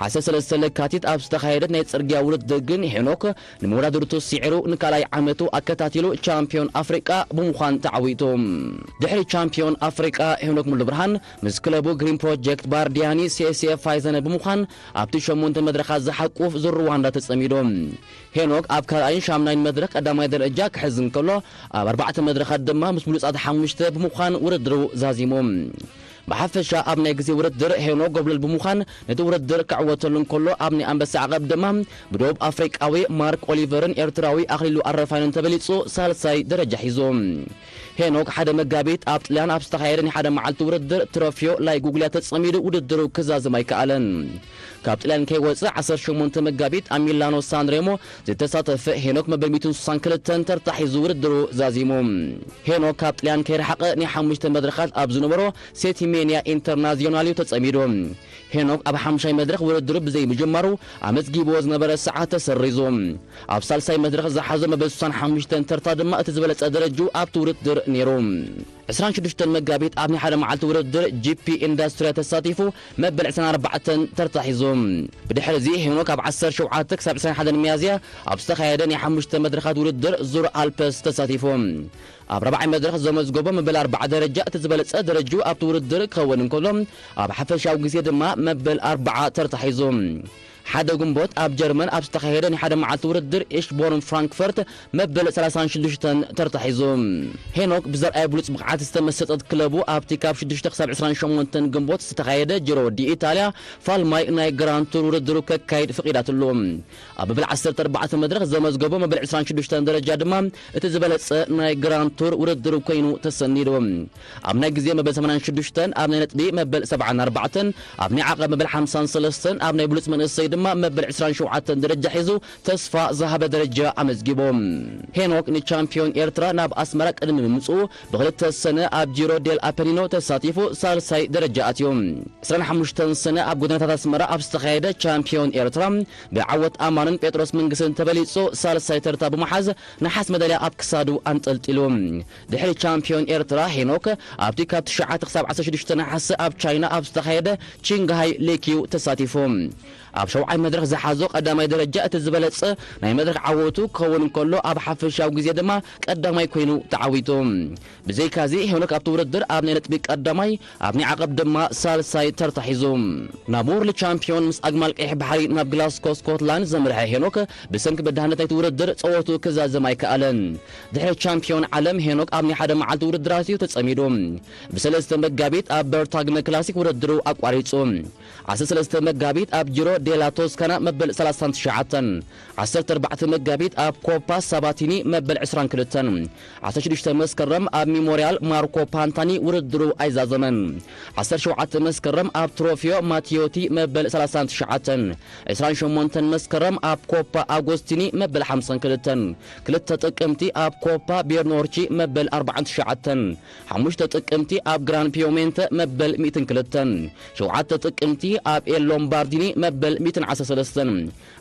ዓሰርተ ሰለስተ ለካቲት ኣብ ዝተኻየደት ናይ ጽርግያ ውድድር ግን ሄኖክ ንመወዳድርቱ ስዒሩ ንካልኣይ ዓመቱ ኣከታቲሉ ቻምፒዮን ኣፍሪቃ ብምዃን ተዓዊቱ። ድሕሪ ቻምፒዮን ኣፍሪቃ ሄኖክ ሙሉብርሃን ምስ ክለቡ ግሪን ፕሮጀክት ባርዲያኒ ሴሴ ፋይዘነ ብምዃን ኣብቲ ሸሞንተ መድረኻት ዝሓቁፍ ዙር ሩዋንዳ ተጸሚዱ። ሄኖክ ኣብ ካልኣይን ሻምናይን መድረኽ ቀዳማይ ደረጃ ክሕዝ እንከሎ፣ ኣብ ኣርባዕተ መድረኻት ድማ ምስ ብሉጻት ሓሙሽተ ብምዃን ውድድሩ ዛዚሙ። ብሓፈሻ ኣብ ናይ ግዜ ውድድር ሄኖክ ጎብለል ብምዃን ነቲ ውድድር ክዕወተሉ እንከሎ፣ ኣብ ናይ ኣንበሳ ዓቐብ ድማ ብደቡብ ኣፍሪቃዊ ማርክ ኦሊቨርን ኤርትራዊ ኣኽሊሉ ኣረፋይንን ተበሊጹ ሳልሳይ ደረጃ ሒዙ። ሄኖክ ሓደ መጋቢት ኣብ ጥልያን ኣብ ዝተኻየደ ናይ ሓደ መዓልቲ ውድድር ትሮፊዮ ላይ ጉግሊያ ተጸሚዱ ውድድሩ ክዛዝም ኣይከኣለን። ካብ ጥልያን ከይወጽእ ዓሰርተ ሸሞንተ መጋቢት ኣብ ሚላኖ ሳንሬሞ ዝተሳተፈ ሄኖክ መበል ሚእትን ስሳን ክልተን ተርታ ሒዙ ውድድሩ ዛዚሙ። ሄኖክ ካብ ጥልያን ከይረሓቐ ናይ ሓሙሽተ መድረኻት ኣብ ዝነበሮ ሴቲሜንያ ኢንተርናዚዮናል እዩ ተጸሚዱ። ሄኖክ ኣብ ሓምሻይ መድረኽ ውድድሩ ብዘይምጅማሩ ኣመዝጊብዎ ዝነበረ ሰዓት ተሰሪዙ። ኣብ ሳልሳይ መድረኽ ዝሓዞ መበል ስሳን ሓሙሽተን ተርታ ድማ እቲ ዝበለጸ ደረጅኡ ኣብቲ ውድድር ነይሩ። ዕስራን ሽዱሽተን መጋቢት ኣብ ናይ ሓደ መዓልቲ ውድድር ጂ ፒ ኢንዱስትርያ ተሳቲፉ መበል ዕስራን ኣርባዕተን ተርታ ሒዙ። ብድሕሪ እዚ ሄኖክ ኣብ ዓሰርተ ሸውዓተ ክሳብ ዕስራን ሓደን ሚያዝያ ኣብ ዝተኻየደ ናይ ሓሙሽተ መድረኻት ውድድር ዙር ኣልፐስ ተሳቲፉ። ኣብ ራብዓይ መድረኽ ዘመዝገቦ መበል ኣርባዓ ደረጃ እቲ ዝበለጸ ደረጅኡ ኣብቲ ውድድር ክኸውን እንከሎ፣ ኣብ ሓፈሻዊ ግዜ ድማ መበል ኣርባዓ ተርታ ሒዙ። ሓደ ግንቦት ኣብ ጀርመን ኣብ ዝተኻየደ ናይ ሓደ መዓልቲ ውድድር ኢሽቦርን ፍራንክፈርት መበል ሰላሳን ሽዱሽተን ተርታ ሒዙ። ሄኖክ ብዘርኣዮ ብሉጽ ብቕዓት ዝተመሰጠት ክለቡ ኣብቲ ካብ ሽዱሽተ ክሳብ ዕስራን ሸሞንተን ግንቦት ዝተኻየደ ጂሮ ዲ ኢታልያ ፋልማይ ናይ ግራንድ ቱር ውድድሩ ከካይድ ፈቒዳትሉ። ኣብ መበል ዓሰርተ ኣርባዕተ መድረኽ ዘመዝገቦ መበል ዕስራን ሽዱሽተን ደረጃ ድማ እቲ ዝበለጸ ናይ ግራንድ ቱር ውድድሩ ኮይኑ ተሰኒዱ። ኣብ ናይ ግዜ መበል ሰማንያን ሽዱሽተን፣ ኣብ ናይ ነጥቢ መበል ሰብዓን ኣርባዕተን፣ ኣብ ናይ ዓቐብ መበል ሓምሳን ሰለስተን፣ ኣብ ናይ ብሉጽ መንእሰይ ድማ መበል ዕስራን ሸውዓተን ደረጃ ሒዙ ተስፋ ዝሃበ ደረጃ ኣመዝጊቡ። ሄኖክ ንቻምፒዮን ኤርትራ ናብ ኣስመራ ቅድሚ ምምጽኡ ብክልተ ሰነ ኣብ ጂሮ ዴል ኣፐኒኖ ተሳቲፉ ሳልሳይ ደረጃ ኣትዩ። ዕስራን ሓሙሽተን ሰነ ኣብ ጎደናታት ኣስመራ ኣብ ዝተኻየደ ቻምፒዮን ኤርትራ ብዓወት ኣማንን ጴጥሮስ መንግስትን ተበሊጹ ሳልሳይ ተርታ ብምሓዝ ነሓስ መዳልያ ኣብ ክሳዱ ኣንጠልጢሉ። ድሕሪ ቻምፒዮን ኤርትራ ሄኖክ ኣብቲ ካብ ትሽዓተ ክሳብ ዓሰርተ ሽዱሽተ ነሓሰ ኣብ ቻይና ኣብ ዝተኻየደ ቺንግሃይ ሌክዩ ተሳቲፉ። ኣብ ሸውዓይ መድረኽ ዝሓዞ ቀዳማይ ደረጃ እቲ ዝበለጸ ናይ መድረኽ ዓወቱ ክኸውን እንከሎ፣ ኣብ ሓፈሻዊ ግዜ ድማ ቀዳማይ ኮይኑ ተዓዊቱ። ብዘይካዚ ሄኖክ ኣብቲ ውድድር ኣብ ናይ ነጥቢ ቀዳማይ፣ ኣብ ናይ ዓቐብ ድማ ሳልሳይ ተርታ ሒዙ። ናብ ዎርልድ ቻምፒዮን ምስ ኣግማል ቀይሕ ባሕሪ ናብ ግላስኮ ስኮትላንድ ዘምርሐ ሄኖክ ብሰንኪ በዳህነት ናይቲ ውድድር ጸወቱ ክዛዘም ኣይከኣለን። ድሕሪ ቻምፒዮን ዓለም ሄኖክ ኣብ ናይ ሓደ መዓልቲ ውድድራት እዩ ተጸሚዱ። ብሰለስተ መጋቢት ኣብ በርታግነ ክላሲክ ውድድሩ ኣቋሪጹ። ዓሰርተ ሰለስተ መጋቢት ኣብ ጂሮ ዴላ ቶስካና መበል ሰላሳን ትሽዓተን፣ ዓሰርተ ኣርባዕተ መጋቢት ኣብ ኮፓ ሳባቲኒ መበል ዕስራን ክልተን፣ ዓሰርተ ሽዱሽተ መስከረም ኣብ ሚሞርያል ማርኮ ፓንታኒ ውድድሩ ኣይዛዘመን። ዓሰርተ ሸውዓተ መስከረም ኣብ ትሮፊዮ ማቲዮቲ መበል ሰላሳን ትሽዓተን፣ ዕስራን ሸሞንተን መስከረም ኣብ ኮፓ ኣጎስቲኒ መበል ሓምሳን ክልተን፣ ክልተ ጥቅምቲ ኣብ ኮፓ ቤርኖርቺ መበል ኣርባዓን ትሽዓተን፣ ሓሙሽተ ጥቅምቲ ኣብ ግራን ፒዮሜንተ መበል ሚእትን ክልተን፣ ሸውዓተ ጥቅምቲ ኣብ ኤል ሎምባርዲኒ መበል ሚእትን ዓሰርተ ሰለስተን፣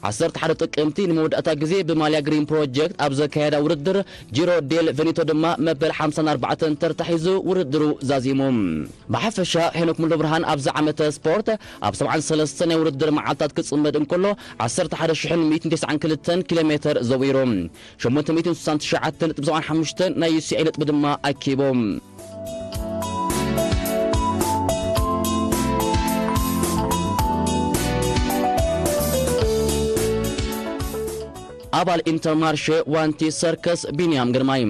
ዓሰርተ ሓደ ጥቅምቲ ንመወዳእታ ግዜ ብማልያ ግሪን ፕሮጀክት ኣብ ዘካየዳ ውድድር ጂሮ ዴል ቬኔቶ ድማ መበል ሓምሳን ኣርባዕተን ተርታ ሒዙ ውድድሩ ዛዚሙ። ብሓፈሻ ሄኖክ ሙሉብርሃን ኣብዚ ዓመተ ስፖርት ኣብ ሰብዓን ሰለስተን ናይ ውድድር መዓልታት ክጽመድ እንከሎ፣ ዓሰርተ ሓደ ሽሕን ሚእትን ተስዓን ክልተን ኪሎ ሜተር ዘዊሩ። ሸሞንተ ሚእትን ስሳን ትሽዓተ ነጥቢ ሰብዓን ሓሙሽተ ናይ ዩ ሲ ኣይ ነጥቢ ድማ ኣኪቡ። ኣባል ኢንተርማርሸ ዋንቲ ሰርከስ ቢንያም ግርማይ።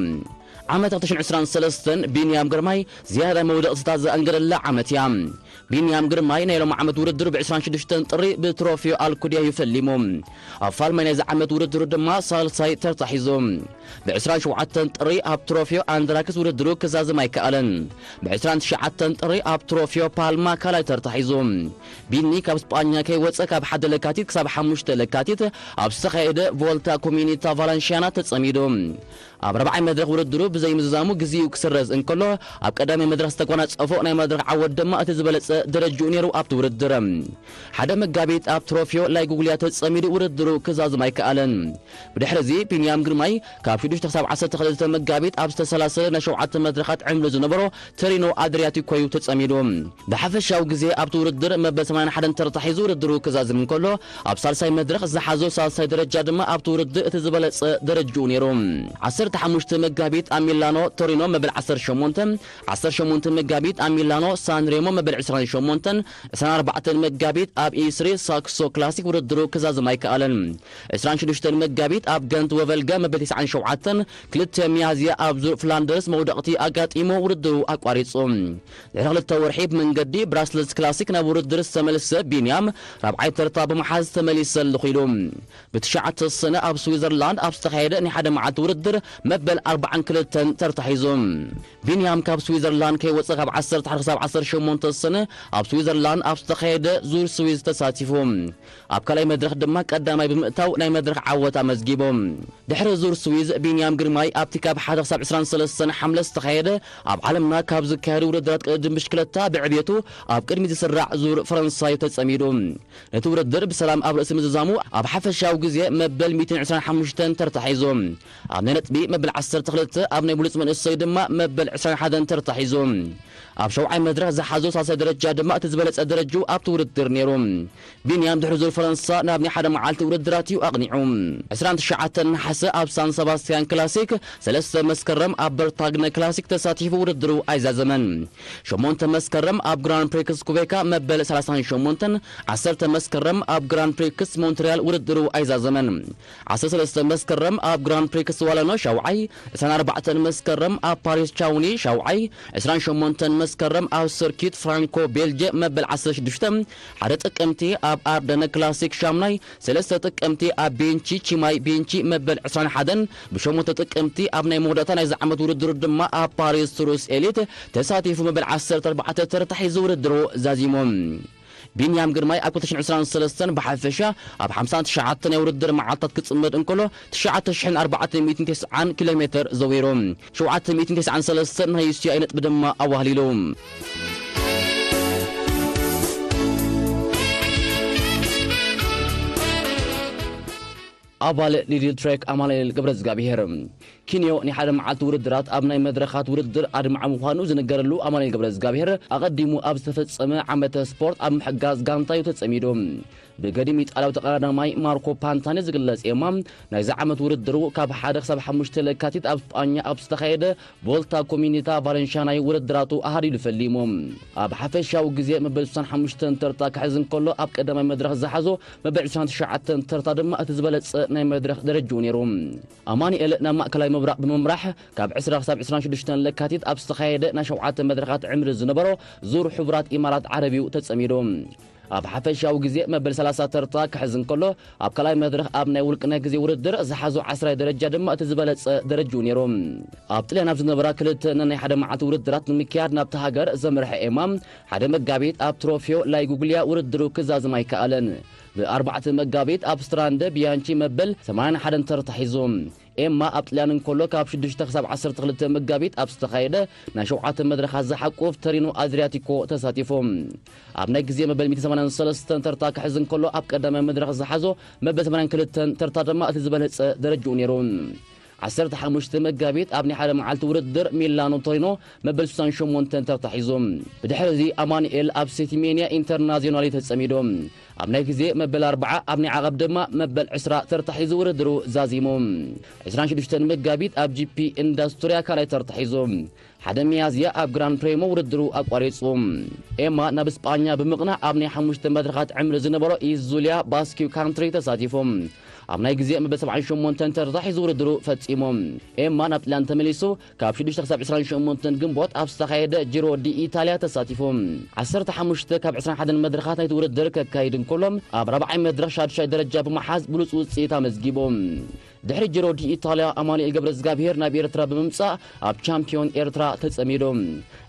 ዓመት ክልተ ሽሕን ዕስራን ሰለስተን ቢንያም ግርማይ ዝያዳ መውደቕትታት ዘኣንገደላ ዓመት እያ። ቢንያም ግርማይ ናይ ሎሚ ዓመት ውድድሩ ብ ዕስራን ሽዱሽተን ጥሪ ብትሮፊዮ ኣልኩድያ እዩ ፈሊሙ። ኣብ ፋልማይ ናይዚ ዓመት ውድድሩ ድማ ሳልሳይ ተርታ ሒዙ። ብ ዕስራን ሸውዓተን ጥሪ ኣብ ትሮፊዮ ኣንድራክስ ውድድሩ ክዛዝም ኣይከኣለን። ብ ዕስራን ትሽዓተን ጥሪ ኣብ ትሮፊዮ ፓልማ ካልኣይ ተርታ ሒዙ። ቢኒ ካብ ስጳኛ ከይወጸ ካብ ሓደ ለካቲት ክሳብ ሓሙሽተ ለካቲት ኣብ ዝተኻየደ ቮልታ ኮሚኒታ ቫላንሽያና ተጸሚዱ። ኣብ ራብዓይ መድረኽ ውድድሩ ብዘይምዝዛሙ ግዜኡ ክስረዝ እንከሎ፣ ኣብ ቀዳማይ መድረኽ ዝተጎናጸፎ ናይ መድረኽ ዓወት ድማ እቲ ዝበለጸ ደረጅኡ ነይሩ ኣብቲ ውድድር። ሓደ መጋቢት ኣብ ትሮፊዮ ላይጉግልያ ተጸሚዱ ውድድሩ ክዛዝም ኣይከኣለን። ብድሕሪ እዚ ቢንያም ግርማይ ካብ ሽዱሽተ ክሳብ ዓሰርተ ክልተ መጋቢት ኣብ ዝተሰላሰለ ናይ ሸውዓተ መድረኻት ዕምሪ ዝነበሮ ተሪኖ ኣድሪያቲኮ እዩ ተጸሚዱ። ብሓፈሻዊ ግዜ ኣብቲ ውድድር መበል ሰማንያን ሓደን ተርታ ሒዙ ውድድሩ ክዛዝም እንከሎ፣ ኣብ ሳልሳይ መድረኽ ዝሓዞ ሳልሳይ ደረጃ ድማ ኣብቲ ውድድር እቲ ዝበለጸ ደረጅኡ ነይሩ። ዓሰርተ ሓሙሽተ መጋቢት ኣብ ሚላኖ ቶሪኖ መበል ዓሰርተ ሸሞንተ፣ ዓሰርተ ሸሞንተ መጋቢት ኣብ ሚላኖ ሳንሬሞ መበል ዕስራን ሸሞንተን፣ ዕስራን ኣርባዕተን መጋቢት ኣብ ኢስሪ ሳክሶ ክላሲክ ውድድሩ ክዛዝም ኣይከኣለን። ዕስራን ሽዱሽተን መጋቢት ኣብ ገንት ወቨልጋ መበል ተስዓን ሸውዓተን፣ ክልተ ሚያዝያ ኣብ ዙር ፍላንደርስ መውደቕቲ ኣጋጢሙ ውድድሩ ኣቋሪጹ። ድሕሪ ክልተ ወርሒ ብመንገዲ ብራስለስ ክላሲክ ናብ ውድድር ዝተመልሰ ቢንያም ራብዓይ ተርታ ብምሓዝ ተመሊሰ ኣለኹ ኢሉ። ብትሽዓተ ሰነ ኣብ ስዊዘርላንድ ኣብ ዝተኻየደ ናይ ሓደ መዓልቲ ውድድር መበል ኣርባዓን ክልተን ተርታ ሒዙ። ቢንያም ካብ ስዊዘርላንድ ከይወጸ ካብ ዓሰርተ ሓደ ክሳብ ዓሰርተ ሸሞንተ ሰነ ኣብ ስዊዘርላንድ ኣብ ዝተኻየደ ዙር ስዊዝ ተሳቲፉ። ኣብ ካልኣይ መድረኽ ድማ ቀዳማይ ብምእታው ናይ መድረኽ ዓወት ኣመዝጊቡ። ድሕሪ ዙር ስዊዝ፣ ቢንያም ግርማይ ኣብቲ ካብ ሓደ ክሳብ ዕስራን ሰለስተን ሓምለ ዝተኻየደ ኣብ ዓለምና ካብ ዝካየዱ ውድድራት ቅድድም ብሽክለታ ብዕብየቱ ኣብ ቅድሚ ዝስራዕ ዙር ፈረንሳዩ ተጸሚዱ። ነቲ ውድድር ብሰላም ኣብ ርእሲ ምዝዛሙ ኣብ ሓፈሻዊ ግዜ መበል ሚእትን ዕስራን ሓሙሽተን ተርታ ሒዙ። ኣብ ናይ ነጥቢ መበል ዓሰርተ ክልተ፣ ኣብ ናይ ብሉጽ መንእሰይ ድማ መበል ዕስራን ሓደን ተርታ ሒዙ። ኣብ ሸውዓይ መድረኽ ዝሓዞ ሳልሳይ ደረጃ ድማ እቲ ዝበለጸ ደረጅኡ ኣብቲ ውድድር ነይሩ። ቢንያም ድሕሪ ዙር ፈረንሳ ናብ ናይ ሓደ መዓልቲ ውድድራት እዩ ኣቕኒዑ። ዕስራን ትሽዓተን ነሓሰ ኣብ ሳን ሰባስቲያን ክላሲክ፣ ሰለስተ መስከረም ኣብ በርታግነ ክላሲክ ተሳቲፉ ውድድሩ ኣይዛዘመን። ሸሞንተ መስከረም ኣብ ግራንድ ፕሪክስ ኩቤካ መበል ሰላሳን ሸሞንተን፣ ዓሰርተ መስከረም ኣብ ግራንድ ፕሪክስ ሞንትሪያል ውድድሩ ኣይዛዘመን። ዓሰርተ ሰለስተ መስከረም ኣብ ግራንድ ፕሪክስ ዋለኖ ሻውዓይ፣ ዕስራን ኣርባዕተን መስከረም ኣብ ፓሪስ ቻውኒ ሻውዓይ፣ ዕስራን ሸሞንተን መስከረም ኣብ ሰርኪት ፍራንኮ ቤልጅ መበል ዓሰርተ ሽዱሽተ፣ ሓደ ጥቅምቲ ኣብ ኣርደነ ክላሲክ ሻምናይ፣ ሰለስተ ጥቅምቲ ኣብ ቤንቺ ቺማይ ቤንቺ መበል ዕስራን ሓደን፣ ብሸሞንተ ጥቅምቲ ኣብ ናይ መወዳእታ ናይዚ ዓመት ውድድሩ ድማ ኣብ ፓሪስ ቱሩስ ኤሊት ተሳቲፉ መበል ዓሰርተ ኣርባዕተ ተርታ ሒዙ ውድድሩ ዛዚሙ። ቢንያም ግርማይ ኣብ ክልተ ሽሕን ዕስራን ሰለስተን ብሓፈሻ ኣብ ሓምሳን ትሽዓተን ናይ ውድድር መዓልታት ክጽመድ እንከሎ፣ ትሽዓተ ሽሕን ኣርባዕተ ሚእትን ተስዓን ኪሎ ሜትር ዘዊሩ። ሸውዓተ ሚእትን ተስዓን ሰለስተን ናይ ዩሲኣይ ነጥቢ ድማ ኣዋህሊሉ። ኣባል ሊድል ትሬክ ኣማኑኤል ገብረዝጋብሄር። ኪንዮ ናይ ሓደ መዓልቲ ውድድራት ኣብ ናይ መድረኻት ውድድር ኣድማዒ ምዃኑ ዝንገረሉ ኣማኑኤል ገብረዝጋብሄር፣ ኣቐዲሙ ኣብ ዝተፈጸመ ዓመተ ስፖርት ኣብ ምሕጋዝ ጋንታዩ ተጸሚዱ። ብገዲም ኢጣልያዊ ተቐዳዳማይ ማርኮ ፓንታኒ ዝግለጽ ኤማ፣ ናይዚ ዓመት ውድድሩ ካብ ሓደ ክሳብ ሓሙሽተ ለካቲት ኣብ ስጳኛ ኣብ ዝተኻየደ ቮልታ ኮሚኒታ ቫለንሻ ናይ ውድድራቱ ኣሃዲሉ ፈሊሙ። ኣብ ሓፈሻዊ ግዜ መበል ስሳን ሓሙሽተን ተርታ ክሕዝ እንከሎ፣ ኣብ ቀዳማይ መድረኽ ዝሓዞ መበል ዕስራን ትሽዓተን ተርታ ድማ እቲ ዝበለጸ ናይ መድረኽ ደረጅኡ ነይሩ። ኣማኑኤል ናብ ማእከላይ ምብራቕ ብምምራሕ፣ ካብ ዕስራ ክሳብ ዕስራን ሽዱሽተን ለካቲት ኣብ ዝተኻየደ ናይ ሸውዓተ መድረኻት ዕምሪ ዝነበሮ ዙር ሕቡራት ኢማራት ዓረብ እዩ ተጸሚዱ። ኣብ ሓፈሻዊ ግዜ መበል ሰላሳ ተርታ ክሕዝ እንከሎ፣ ኣብ ካልኣይ መድረኽ ኣብ ናይ ውልቂ ናይ ግዜ ውድድር ዝሓዞ ዓስራይ ደረጃ ድማ እቲ ዝበለጸ ደረጅኡ ነይሩ። ኣብ ጥልያን ኣብ ዝነበራ ክልተ ናይ ሓደ መዓልቲ ውድድራት ንምክያድ ናብቲ ሃገር ዘምርሐ ኤማ፣ ሓደ መጋቢት ኣብ ትሮፊዮ ላይጉግልያ ውድድሩ ክዛዝም ኣይከኣለን። ብኣርባዕተ መጋቢት ኣብ ስትራንደ ቢያንቺ መበል ሰማንያን ሓደን ተርታ ሒዙ። ኤማ ኣብ ጥልያን እንከሎ፣ ካብ ሽዱሽተ ክሳብ ዓሰርተ ክልተ መጋቢት ኣብ ዝተኻየደ ናይ ሸውዓተ መድረኻት ዝሓቁፍ ተሪኖ ኣድሪያቲኮ ተሳቲፉ። ኣብ ናይ ግዜ መበል ሚእቲ ሰማንያን ሰለስተን ተርታ ክሕዝ እንከሎ፣ ኣብ ቀዳማይ መድረኽ ዝሓዞ መበል ሰማንያን ክልተን ተርታ ድማ እቲ ዝበለጸ ደረጅኡ ነይሩ። ዓሰርተ ሓሙሽተ መጋቢት ኣብ ናይ ሓደ መዓልቲ ውድድር ሚላኖ ቶሪኖ መበል ስሳን ሸሞንተን ተርታ ሒዙ። ብድሕሪ እዚ ኣማኑኤል ኣብ ሴቲሜንያ ኢንተርናዚዮናሊ ተጸሚዱ። ኣብ ናይ ግዜ መበል ኣርብዓ፣ ኣብ ናይ ዓቐብ ድማ መበል ዕስራ ተርታ ሒዙ ውድድሩ ዛዚሙ። ዕስራን ሽዱሽተን መጋቢት ኣብ ጂ ፒ ኢንዳስትሪያ ካልኣይ ተርታ ሒዙ። ሓደ ሚያዝያ ኣብ ግራን ፕሬሞ ውድድሩ ኣቋሪጹ። ኤማ ናብ ስጳኛ ብምቕናዕ ኣብ ናይ ሓሙሽተ መድረኻት ዕምሪ ዝነበሮ ኢዙልያ ባስኪው ካንትሪ ተሳቲፉ። ኣብ ናይ ግዜ መበል ሰብዓን ሸሞንተን ተርታ ሒዙ ውድድሩ ፈጺሙ። ኤማ ናብ ጥልያን ተመሊሱ ካብ ሽዱሽተ ክሳብ ዕስራን ሸሞንተን ግንቦት ኣብ ዝተኻየደ ጂሮ ዲ ኢታልያ ተሳቲፉ። ዓሰርተ ሓሙሽተ ካብ ዕስራን ሓደን መድረኻት ናይቲ ውድድር ከካይድ እንከሎ፣ ኣብ ራብዓይ መድረኽ ሻድሻይ ደረጃ ብምሓዝ ብሉጽ ውጽኢት ኣመዝጊቡ። ድሕሪ ጂሮ ዲ ኢታልያ፣ ኣማኑኤል ገብረዝጋብሄር ናብ ኤርትራ ብምምጻእ ኣብ ቻምፒዮን ኤርትራ ተጸሚዱ።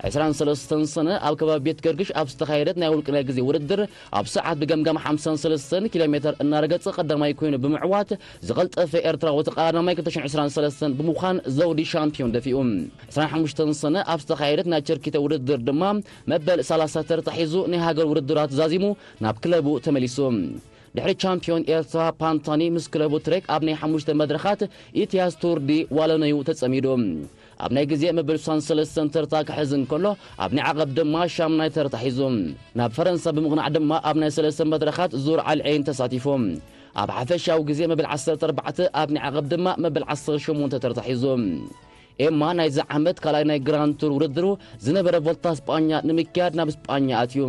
ዕስራን ሰለስተን ሰነ ኣብ ከባቢ ቤት ገርግሽ ኣብ ዝተኻየደት ናይ ውልቂ ናይ ግዜ ውድድር፣ ኣብ ሰዓት ብገምጋም ሓምሳን ሰለስተን ኪሎ ሜተር እናረገጸ ቀዳማይ ኮይኑ ብምዕዋት፣ ዝቐልጠፈ ኤርትራዊ ተቐዳዳማይ ክልተ ሽሕን ዕስራን ሰለስተን ብምዃን ዘውዲ ሻምፒዮን ደፊኡ። ዕስራን ሓሙሽተን ሰነ ኣብ ዝተኻየደት ናይ ቸርኪተ ውድድር ድማ መበል ሰላሳ ተርታ ሒዙ ናይ ሃገር ውድድራት ዛዚሙ ናብ ክለቡ ተመሊሱ። ድሕሪ ቻምፒዮን ኤርትራ ፓንታኒ ምስ ክለቡ ትሬክ ኣብ ናይ ሓሙሽተ መድረኻት ኢትያስ ቱር ዲ ዋለነዩ ተጸሚዱ። ኣብ ናይ ግዜ መበል ስሳን ሰለስተን ተርታ ክሕዝ እንከሎ፣ ኣብ ናይ ዓቐብ ድማ ሻምናይ ተርታ ሒዙ። ናብ ፈረንሳ ብምቕናዕ ድማ ኣብ ናይ ሰለስተ መድረኻት ዙር ዓልዔን ተሳቲፉ። ኣብ ሓፈሻዊ ግዜ መበል ዓሰርተ ኣርባዕተ፣ ኣብ ናይ ዓቐብ ድማ መበል ዓሰርተ ሸሞንተ ተርታ ሒዙ። ኤማ ናይዚ ዓመት ካልኣይ ናይ ግራንድ ቱር ውድድሩ ዝነበረ ቮልታ ስጳኛ ንምክያድ ናብ ስጳኛ ኣትዩ።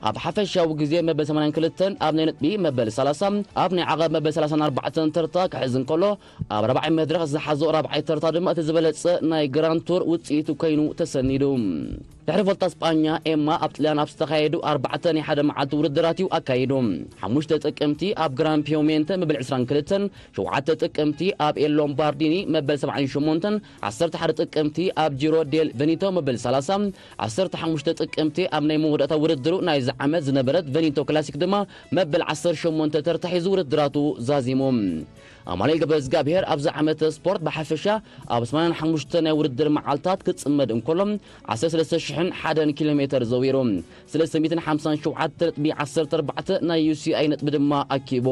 ኣብ ሓፈሻዊ ግዜ መበል ሰማንያን ክልተን፣ ኣብ ናይ ነጥቢ መበል ሰላሳ፣ ኣብ ናይ ዓቐብ መበል ሰላሳን ኣርባዕተን ተርታ ክሕዝ እንከሎ፣ ኣብ ራብዓይ መድረኽ ዝሓዞ ራብዓይ ተርታ ድማ እቲ ዝበለጸ ናይ ግራንድ ቱር ውጽኢቱ ኮይኑ ተሰኒዱ። ድሕሪ ቮልታ ስጳኛ፣ ኤማ ኣብ ጥልያን ኣብ ዝተኻየዱ ኣርባዕተ ናይ ሓደ መዓልቲ ውድድራት እዩ ኣካይዱ። ሓሙሽተ ጥቅምቲ ኣብ ግራን ፒሞንተ መበል ዕስራን ክልተን፣ ሸውዓተ ጥቅምቲ ኣብ ኤል ሎምባርዲኒ መበል ሰብዓን ሸሞንተን፣ ዓሰርተ ሓደ ጥቅምቲ ኣብ ጂሮ ዴል ቨኒቶ መበል ሰላሳ፣ ዓሰርተ ሓሙሽተ ጥቅምቲ ኣብ ናይ መወዳእታ ውድድሩ ናይዚ ዓመት ዝነበረት ቨኒቶ ክላሲክ ድማ መበል ዓሰርተ ሸሞንተ ተርታ ሒዙ ውድድራቱ ዛዚሙ። ኣማኑኤል ገብረ እግዚኣብሔር ኣብዚ ዓመተ ስፖርት ብሓፈሻ ኣብ ሰማንያን ሓሙሽተ ናይ ውድድር መዓልታት ክጽመድ እንከሎ፣ ዓሰርተ ሰለስተ ሽሕን ሓደን ኪሎ ሜተር ዘዊሩ፣ ሰለስተ ሚእትን ሓምሳን ሸውዓተ ነጥቢ ዓሰርተ ኣርባዕተ ናይ ዩ ሲ ኣይ ነጥቢ ድማ ኣኪቡ።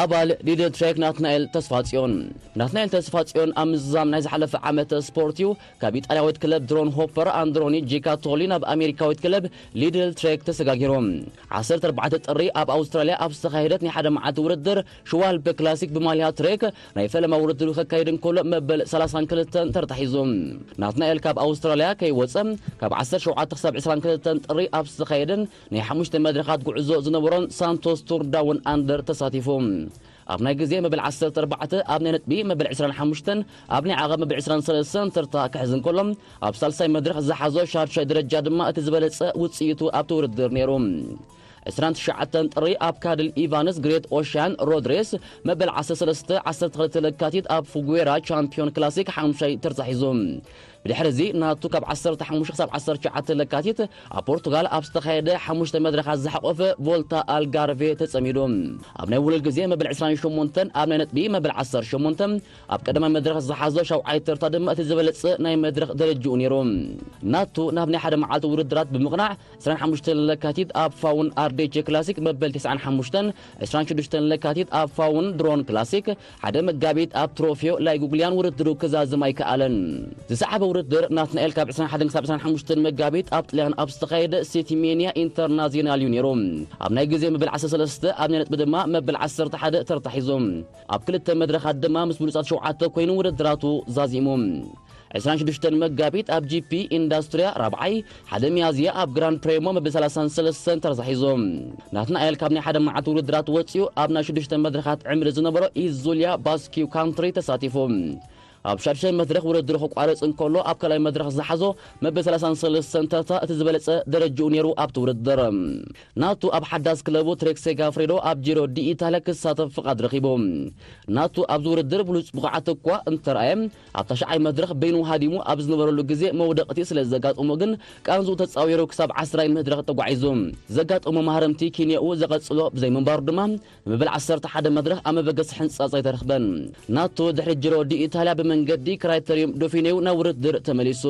ኣባል ሊድል ትሬክ ናትናኤል ተስፋጽዮን። ናትናኤል ተስፋጽዮን ኣብ ምዝዛም ናይ ዝሓለፈ ዓመተ ስፖርት እዩ ካብ ኢጣልያዊት ክለብ ድሮን ሆፐር ኣንድሮኒ ጂካቶሊ ናብ ኣሜሪካዊት ክለብ ሊድል ትሬክ ተሰጋጊሩ። ዓሰርተ ኣርባዕተ ጥሪ ኣብ ኣውስትራልያ ኣብ ዝተኻየደት ናይ ሓደ መዓልቲ ውድድር ሽዋልበ ክላሲክ ብማልያ ትሬክ ናይ ፈለማ ውድድሩ ከካይድ እንከሎ መበል ሰላሳን ክልተን ተርታ ሒዙ። ናትናኤል ካብ ኣውስትራልያ ከይወጸ ካብ ዓሰርተ ሸውዓተ ክሳብ ዕስራን ክልተን ጥሪ ኣብ ዝተኻየደን ናይ ሓሙሽተ መድረኻት ጉዕዞ ዝነበሮን ሳንቶስ ቱር ዳውን ኣንደር ተሳቲፉ። ኣብ ናይ ግዜ መበል ዓሰርተ ኣርባዕተ፣ ኣብ ናይ ነጥቢ መበል ዕስራን ሓሙሽተን፣ ኣብ ናይ ዓቐብ መበል ዕስራን ሰለስተን ተርታ ክሕዝ እንከሎ፣ ኣብ ሳልሳይ መድረኽ ዝሓዞ ሻድሻይ ደረጃ ድማ እቲ ዝበለጸ ውጽኢቱ ኣብቲ ውድድር ነይሩ። ዕስራን ትሽዓተን ጥሪ ኣብ ካድል ኢቫንስ ግሬት ኦሽያን ሮድ ሬስ መበል ዓሰርተ ሰለስተ ዓሰርተ ክልተ ለካቲት ኣብ ፉጉዌራ ቻምፒዮን ክላሲክ ሓሙሻይ ተርታ ሒዙ። ብድሕሪ እዚ ናቱ ካብ ዓሰርተ ሓሙሽተ ክሳብ ዓሰርተ ትሽዓተ ለካቲት ኣብ ፖርቱጋል ኣብ ዝተኻየደ ሓሙሽተ መድረኻት ዝሓቆፈ ቮልታ ኣልጋርቬ ተጸሚዱ። ኣብ ናይ ውድድር ግዜ መበል ዕስራን ሸሞንተን፣ ኣብ ናይ ነጥቢ መበል ዓሰርተ ሸሞንተን ኣብ ቀዳማይ መድረኽ ዝሓዞ ሻውዓይ ተርታ ድማ እቲ ዝበለጸ ናይ መድረኽ ደረጅኡ ነይሩ። ናቱ ናብ ናይ ሓደ መዓልቲ ውድድራት ብምቕናዕ ዕስራን ሓሙሽተን ለካቲት ኣብ ፋውን ኣርዴቼ ክላሲክ መበል ተስዓን ሓሙሽተን፣ ዕስራን ሽዱሽተን ለካቲት ኣብ ፋውን ድሮን ክላሲክ፣ ሓደ መጋቢት ኣብ ትሮፊዮ ላይጉግሊያን ውድድሩ ክዛዝም ኣይከኣለን። ዝሰዓበ ውድድር ናትናኤል ካብ ዕስራን ሓደን ክሳብ ዕስራን ሓሙሽተን መጋቢት ኣብ ጥልያን ኣብ ዝተኻየደ ሲቲሜንያ ኢንተርናዚናል እዩ ነይሩ። ኣብ ናይ ግዜ መበል ዓሰርተ ሰለስተ፣ ኣብ ናይ ነጥቢ ድማ መበል ዓሰርተ ሓደ ተርታ ሒዙ። ኣብ ክልተ መድረኻት ድማ ምስ ብሉጻት ሸውዓተ ኮይኑ ውድድራቱ ዛዚሙ። ዕስራን ሽዱሽተን መጋቢት ኣብ ጂ ፒ ኢንዳስትሪያ ራብዓይ፣ ሓደ ሚያዝያ ኣብ ግራንድ ፕሬሞ መበል ሰላሳን ሰለስተን ተርታ ሒዙ። ናትናኤል ካብ ናይ ሓደ መዓልቲ ውድድራት ወጺኡ ኣብ ናይ ሽዱሽተ መድረኻት ዕምሪ ዝነበሮ ኢዙልያ ባስኪው ካንትሪ ተሳቲፉ። ኣብ ሻድሻይ መድረኽ ውድድሩ ክቋረጽ እንከሎ፣ ኣብ ካልኣይ መድረኽ ዝሓዞ መበል ሰላሳን ሰለስተን ተርታ እቲ ዝበለጸ ደረጅኡ ነይሩ ኣብቲ ውድድር። ናቱ ኣብ ሓዳስ ክለቡ ትሬክ ሴጋፍሬዶ ኣብ ጂሮ ዲ ኢታልያ ክሳተፍ ፍቓድ ረኺቡ። ናቱ ኣብዚ ውድድር ብሉጽ ብቕዓት እኳ እንተረኣየ፣ ኣብ ታሽዓይ መድረኽ በይኑ ሃዲሙ ኣብ ዝነበረሉ ግዜ መውደቕቲ ስለ ዘጋጠሞ ግን ቃንዝኡ ተጻዊሩ ክሳብ ዓስራይ መድረኽ ተጓዒዙ። ዘጋጠሞ ማህረምቲ ኪንዮኡ ዘቐጽሎ ብዘይምንባሩ ድማ መበል ዓሰርተ ሓደ መድረኽ ኣብ መበገሲ ሕንጻጽ ኣይተረኽበን። ናቱ ድሕሪ ጂሮ ዲ ኢታልያ ብመንገዲ ክራይተሪዩም ዶፊኔው ናብ ውድድር ተመሊሱ።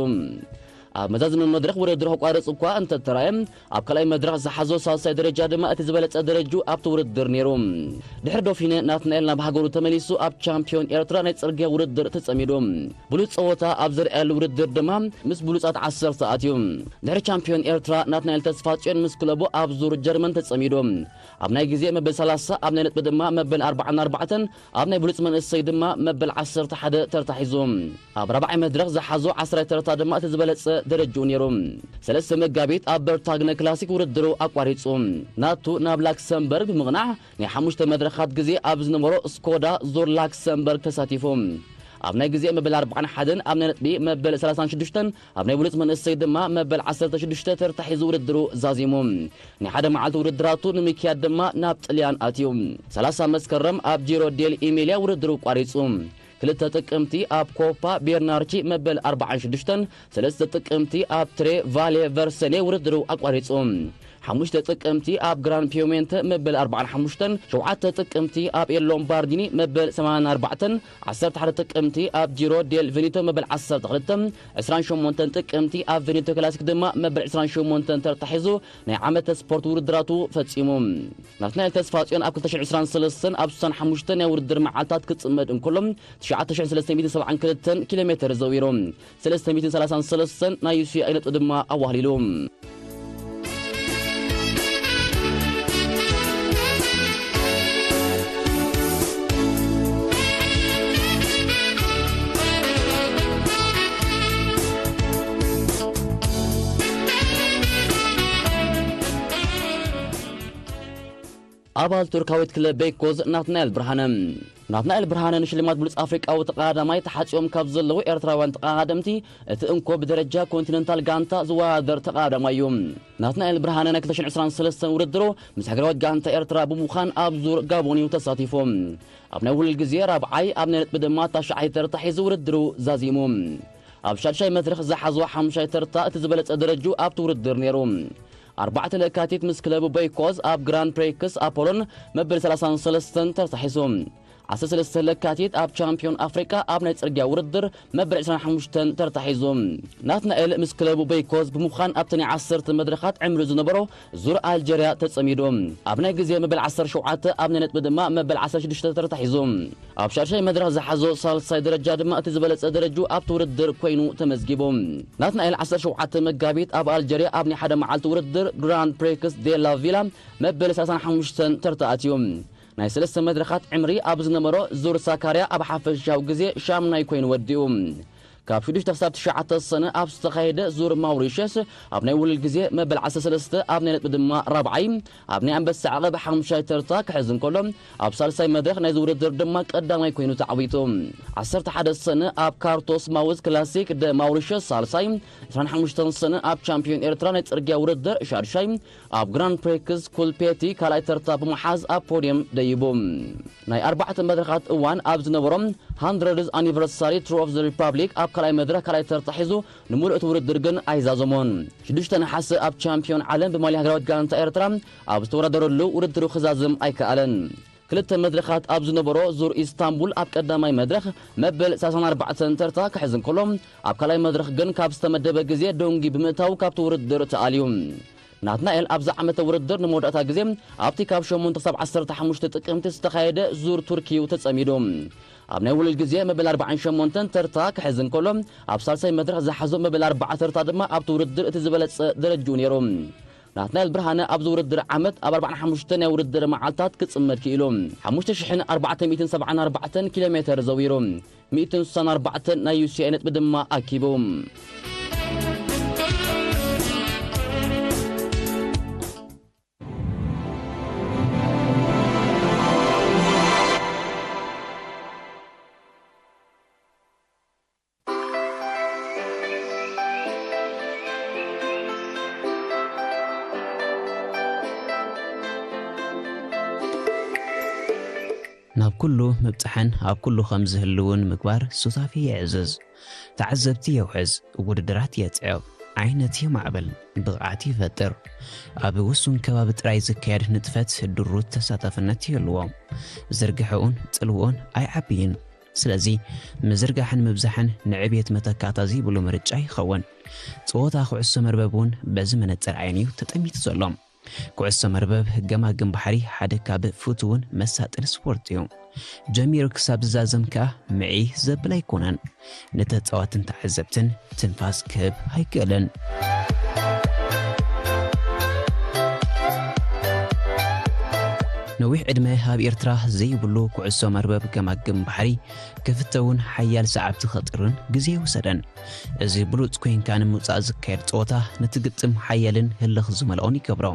ኣብ መዛዘሚ መድረኽ ውድድር ክቋረጽ እኳ እንተተራእየ፣ ኣብ ካልኣይ መድረኽ ዝሓዞ ሳልሳይ ደረጃ ድማ እቲ ዝበለጸ ደረጅኡ ኣብቲ ውድድር ነይሩ። ድሕሪ ዶፊነ ናትናኤል ናብ ሃገሩ ተመሊሱ ኣብ ቻምፒዮን ኤርትራ ናይ ጽርግያ ውድድር ተጸሚዱ። ብሉጽ ጸወታ ኣብ ዘርኣየሉ ውድድር ድማ ምስ ብሉጻት ዓሰርተ ኣትዩ። ድሕሪ ቻምፒዮን ኤርትራ ናትናኤል ተስፋጽዮን ምስ ክለቡ ኣብ ዙር ጀርመን ተጸሚዱ። ኣብ ናይ ግዜ መበል ሰላሳ፣ ኣብ ናይ ነጥቢ ድማ መበል ኣርባዓን ኣርባዕተን፣ ኣብ ናይ ብሉጽ መንእሰይ ድማ መበል ዓሰርተ ሓደ ተርታ ሒዙ። ኣብ ራብዓይ መድረኽ ዝሓዞ ዓስራይ ተርታ ድማ እቲ ዝበለጸ ደረጅኡ ነይሩ። ሰለስተ መጋቢት ኣብ በርታግነ ክላሲክ ውድድሩ ኣቋሪጹ። ናቱ ናብ ላክሰምበርግ ብምቕናዕ ናይ ሓሙሽተ መድረኻት ግዜ ኣብ ዝነበሮ ስኮዳ ዙር ላክሰምበርግ ተሳቲፉ። ኣብ ናይ ግዜ መበል ኣርባዓን ሓደን፣ ኣብ ናይ ነጥቢ መበል ሰላሳን ሽዱሽተን፣ ኣብ ናይ ብሉጽ መንእሰይ ድማ መበል ዓሰርተ ሽዱሽተ ተርታ ሒዙ ውድድሩ ዛዚሙ። ናይ ሓደ መዓልቲ ውድድራቱ ንምክያድ ድማ ናብ ጥልያን ኣትዩ። ሰላሳ መስከረም ኣብ ጂሮ ዴል ኢሜልያ ውድድሩ ቋሪጹ። ክልተ ጥቅምቲ ኣብ ኮፓ ቤርናርቺ መበል ኣርባዓን ሽዱሽተን፣ ሰለስተ ጥቅምቲ ኣብ ትሬ ቫሌ ቨርሰኔ ውድድሩ ኣቋሪጹ። ሓሙሽተ ጥቅምቲ ኣብ ግራን ፒዮሜንተ መበል ኣርባዓን ሓሙሽተን፣ ሸውዓተ ጥቅምቲ ኣብ ኤል ሎምባርዲኒ መበል ሰማንያን ኣርባዕተን፣ ዓሰርተ ሓደ ጥቅምቲ ኣብ ጂሮ ዴል ቬኒቶ መበል ዓሰርተ ክልተን፣ ዕስራን ሸሞንተን ጥቅምቲ ኣብ ቬኒቶ ክላሲክ ድማ መበል ዕስራን ሸሞንተን ተርታ ሒዙ ናይ ዓመተ ስፖርት ውድድራቱ ፈጺሙ። ናትናኤል ተስፋጽዮን ኣብ ክልተ ሽሕን ዕስራን ሰለስተን ኣብ ስሳን ሓሙሽተ ናይ ውድድር መዓልታት ክጽመድ እንከሎ፣ ትሽዓተ ሽሕን ሰለስተ ሚእትን ሰብዓን ክልተን ኪሎ ሜተር ዘዊሩ፣ ሰለስተ ሚእትን ሰላሳን ሰለስተን ናይ ዩ ሲ ኣይ ነጥቢ ድማ ኣዋህሊሉ። ኣባል ቱርካዊት ክለብ ቤኮዝ ናትናኤል ብርሃነ። ናትናኤል ብርሃነ ንሽልማት ብሉጽ ኣፍሪቃዊ ተቐዳዳማይ ተሓጺኦም ካብ ዘለዉ ኤርትራውያን ተቐዳደምቲ እቲ እንኮ ብደረጃ ኮንቲነንታል ጋንታ ዝወዳደር ተቐዳዳማይ እዩ። ናትናኤል ብርሃነ ናይ ክልተ ሽሕን ዕስራን ሰለስተን ውድድሩ ምስ ሃገራዊት ጋንታ ኤርትራ ብምዃን ኣብ ዙር ጋቦን እዩ ተሳቲፉ። ኣብ ናይ ውድድር ግዜ ራብዓይ፣ ኣብ ናይ ነጥቢ ድማ ታሽዓይ ተርታ ሒዙ ውድድሩ ዛዚሙ። ኣብ ሻድሻይ መድረኽ ዝሓዞ ሓሙሻይ ተርታ እቲ ዝበለጸ ደረጁ ኣብቲ ውድድር ነይሩ። ኣርባዕተ ለካቲት ምስ ክለቡ ቦይኮዝ ኣብ ግራንድ ፕሪክስ ኣፖሎን መበል ሰላሳን ሰለስተን ተርታ ሒዙ። ዓሰርተ ሰለስተ ለካቲት ኣብ ቻምፒዮን ኣፍሪቃ ኣብ ናይ ጽርግያ ውድድር መበል ዕስራን ሓሙሽተን ተርታ ሒዙ። ናትናኤል ምስ ክለቡ ቦይኮዝ ብምዃን ኣብቲ ናይ ዓሰርተ መድረኻት ዕምሪ ዝነበሮ ዙር ኣልጀርያ ተጸሚዱ። ኣብ ናይ ግዜ መበል ዓሰርተ ሸውዓተ፣ ኣብ ናይ ነጥቢ ድማ መበል ዓሰርተ ሽዱሽተ ተርታ ሒዙ። ኣብ ሻድሻይ መድረኽ ዝሓዞ ሳልሳይ ደረጃ ድማ እቲ ዝበለጸ ደረጁ ኣብቲ ውድድር ኮይኑ ተመዝጊቡ። ናትናኤል ዓሰርተ ሸውዓተ መጋቢት ኣብ ኣልጀርያ ኣብ ናይ ሓደ መዓልቲ ውድድር ግራንድ ፕሪክስ ዴላ ቪላ መበል ሰላሳን ሓሙሽተን ተርታ ኣትዩ። ናይ ሰለስተ መድረኻት ዕምሪ ኣብ ዝነበሮ ዙር ሳካርያ ኣብ ሓፈሻዊ ግዜ ሻምናይ ኮይኑ ወዲኡ። ካብ ሽዱሽተ ክሳብ ትሽዓተ ሰነ ኣብ ዝተኻየደ ዙር ማውሪሸስ ኣብ ናይ ውድድር ግዜ መበል ዓሰርተ ሰለስተ፣ ኣብ ናይ ነጥቢ ድማ ራብዓይ፣ ኣብ ናይ ኣንበሳ ዓቐብ ሓሙሻይ ተርታ ክሕዝ እንከሎ፣ ኣብ ሳልሳይ መድረኽ ናይዚ ውድድር ድማ ቀዳማይ ኮይኑ ተዓዊቱ። ዓሰርተ ሓደ ሰነ ኣብ ካርቶስ ማውዝ ክላሲክ ደ ማውሪሸስ ሳልሳይ፣ ዕስራን ሓሙሽተን ሰነ ኣብ ቻምፒዮን ኤርትራ ናይ ጽርግያ ውድድር ሻድሻይ፣ ኣብ ግራንድ ፕሪክስ ኩልፔቲ ካልኣይ ተርታ ብምሓዝ ኣብ ፖድየም ደይቡ። ናይ ኣርባዕተ መድረኻት እዋን ኣብ ዝነበሮም ሃንድረድዝ ኣኒቨርሳሪ ትሩ ኦፍ ዘ ሪፓብሊክ ኣብ ካልኣይ መድረኽ ካልኣይ ተርታ ሒዙ፣ ንምሉእ እቲ ውድድር ግን ኣይዛዘሞን። ሽዱሽተ ነሓሰ ኣብ ቻምፒዮን ዓለም ብማልያ ሃገራዊት ጋንታ ኤርትራ ኣብ ዝተወዳደረሉ ውድድሩ ክዛዝም ኣይከኣለን። ክልተ መድረኻት ኣብ ዝነበሮ ዙር ኢስታንቡል ኣብ ቀዳማይ መድረኽ መበል ሰላሳን ኣርባዕተን ተርታ ክሕዝ እንከሎ፣ ኣብ ካልኣይ መድረኽ ግን ካብ ዝተመደበ ግዜ ደንጊ ብምእታው ካብቲ ውድድር ተኣልዩ። ናትናኤል ኣብዚ ዓመተ ውድድር ንመወዳእታ ግዜ ኣብቲ ካብ ሸሞንተ ክሳብ ዓሰርተ ሓሙሽተ ጥቅምቲ ዝተኻየደ ዙር ቱርኪዩ ተጸሚዱ። ኣብ ናይ ውድድር ግዜ መበል ኣርባዓን ሸሞንተን ተርታ ክሕዝ እንከሎ፣ ኣብ ሳልሳይ መድረኽ ዝሓዞ መበል ኣርባዓ ተርታ ድማ ኣብቲ ውድድር እቲ ዝበለጸ ደረጅኡ ነይሩ። ናትናኤል ብርሃነ ኣብዚ ውድድር ዓመት ኣብ ኣርባዓን ሓሙሽተ ናይ ውድድር መዓልታት ክጽመድ ክኢሉ። ሓሙሽተ ሽሕን ኣርባዕተ ሚእትን ሰብዓን ኣርባዕተን ኪሎ ሜተር ዘዊሩ። ሚእትን ስሳን ኣርባዕተን ናይ ዩ ሲ ኣይ ነጥቢ ድማ ኣኪቡ። ናብ ኩሉ ምብጻሕን ኣብ ኩሉ ከም ዝህልውን ምግባር ሱታፌ የዕዝዝ። ተዓዘብቲ የውሕዝ፣ ውድድራት የጽዕቕ፣ ዓይነት የማዕብል፣ ብቕዓት ይፈጥር። ኣብ ውሱን ከባቢ ጥራይ ዝካየድ ንጥፈት ድሩት ተሳታፍነት ይህልዎ። ዝርግሐኡን ጽልውኡን ኣይዓብይን። ስለዚ ምዝርጋሕን ምብዛሕን ንዕብየት መተካእታ ዘይብሉ ምርጫ ይኸውን። ጸወታ ኩዕሶ መርበብ እውን በዚ መነጽር ዓይኒ እዩ ተጠሚቱ ዘሎ። ኩዕሶ መርበብ ገማግም ባሕሪ ሓደ ካብ ፍቱውን መሳጥን ስፖርት እዩ። ጀሚሩ ክሳብ ዝዛዘም ከኣ ምዒ ዘብል ኣይኮነን። ንተጻዋትን ተዓዘብትን ትንፋስ ክህብ ኣይክእልን። ነዊሕ ዕድመ ኣብ ኤርትራ ዘይብሉ ኩዕሶ መርበብ ገማግም ባሕሪ ክፍተውን ሓያል ሰዓብቲ ከጥርን ግዜ ኣይወሰደን። እዚ ብሉጽ ኮይንካ ንምውጻእ ዝካየድ ጸወታ ነቲ ግጥም ሓያልን ህልኽ ዝመልኦን ይገብሮ።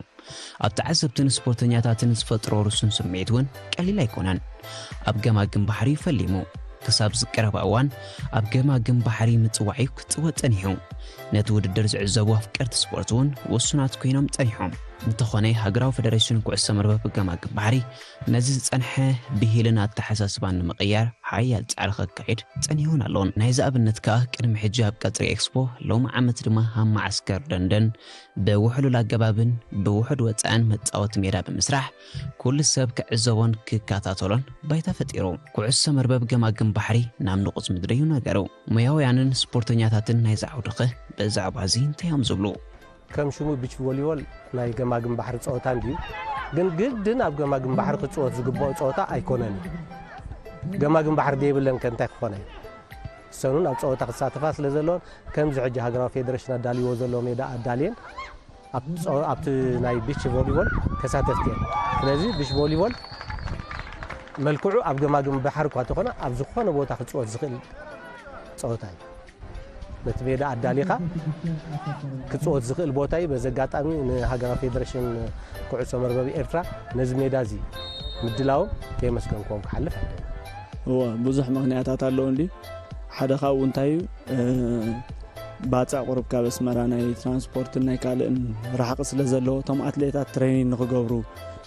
ኣብ ተዓዘብትን ስፖርተኛታትን ዝፈጥሮ ርሱን ስምዒት እውን ቀሊል ኣይኮነን። ኣብ ገማግም ባሕሪ ፈሊሙ ክሳብ ዝቀረባ እዋን ኣብ ገማግም ባሕሪ ምጽዋዕ እዩ ክጽወ ጸኒሑ። ነቲ ውድድር ዝዕዘቡ ኣፍቀርቲ ስፖርት እውን ውሱናት ኮይኖም ጸኒሖም። እንተኾነ ሃገራዊ ፌደሬሽን ኩዕሶ መርበብ ገማግም ባሕሪ ነዚ ዝጸንሐ ብሂልን ኣተሓሳስባን ንምቕያር ሓያል ጻዕሪ ከካይድ ጸኒሑን ኣሎን። ናይዚ ኣብነት ከኣ ቅድሚ ሕጂ ኣብ ቀጽሪ ኤክስፖ፣ ሎሚ ዓመት ድማ ኣብ መዓስከር ደንደን ብውሕሉል ኣገባብን ብውሑድ ወጻእን መጻወቲ ሜዳ ብምስራሕ ኩሉ ሰብ ክዕዘቦን ክከታተሎን ባይታ ፈጢሩ። ኩዕሶ መርበብ ገማግም ባሕሪ ናብ ንቑጽ ምድሪ እዩ ነገሩ። ሞያውያንን ስፖርተኛታትን ናይዚ ዓውዲ ኸ ብዛዕባ እዚ እንታይ እዮም ዝብሉ? ከም ሽሙ ቢች ቮሊቦል ናይ ገማግም ባሕሪ ጸወታ እንድዩ፣ ግን ግድን ኣብ ገማግም ባሕሪ ክጽወት ዝግባኦ ጸወታ ኣይኮነን እዩ። ገማግም ባሕሪ ደይብለን ከ እንታይ ክኾነ እዩ? እሰኑን ኣብ ጸወታ ክሳተፋ ስለ ዘለዎን፣ ከምዚ ሕጂ ሃገራዊ ፌደሬሽን ኣዳልዎ ዘሎ ሜዳ ኣዳልየን ኣብ ጸ-፣ ኣብቲ ናይ ቢች ቮሊቦል ተሳተፍቲ እየን። ስለዚ ቢች ቮሊቦል መልክዑ ኣብ ገማግም ባሕሪ እኳ ተኾነ፣ ኣብ ዝኾነ ቦታ ክጽወት ዝኽእል ጸወታ እዩ። ነቲ ሜዳ ኣዳሊኻ ክጽወት ዝኽእል ቦታ እዩ። በዚ ኣጋጣሚ ንሃገራዊ ፌደሬሽን ኩዕሶ መርበብ ኤርትራ ነዚ ሜዳ እዚ ምድላዎም ከየመስገንክዎም ክሓልፍ ኣይደልን። እወ፣ ብዙሕ ምኽንያታት ኣለዉ እንዲ። ሓደ ካብኡ እንታይ እዩ፣ እ፣ ባጽዕ ቁሩብ ካብ ኣስመራ ናይ ትራንስፖርትን ናይ ካልእን ርሓቕ ስለ ዘለዎ፣ እቶም ኣትሌታት ትሬኒን ንኽገብሩ፣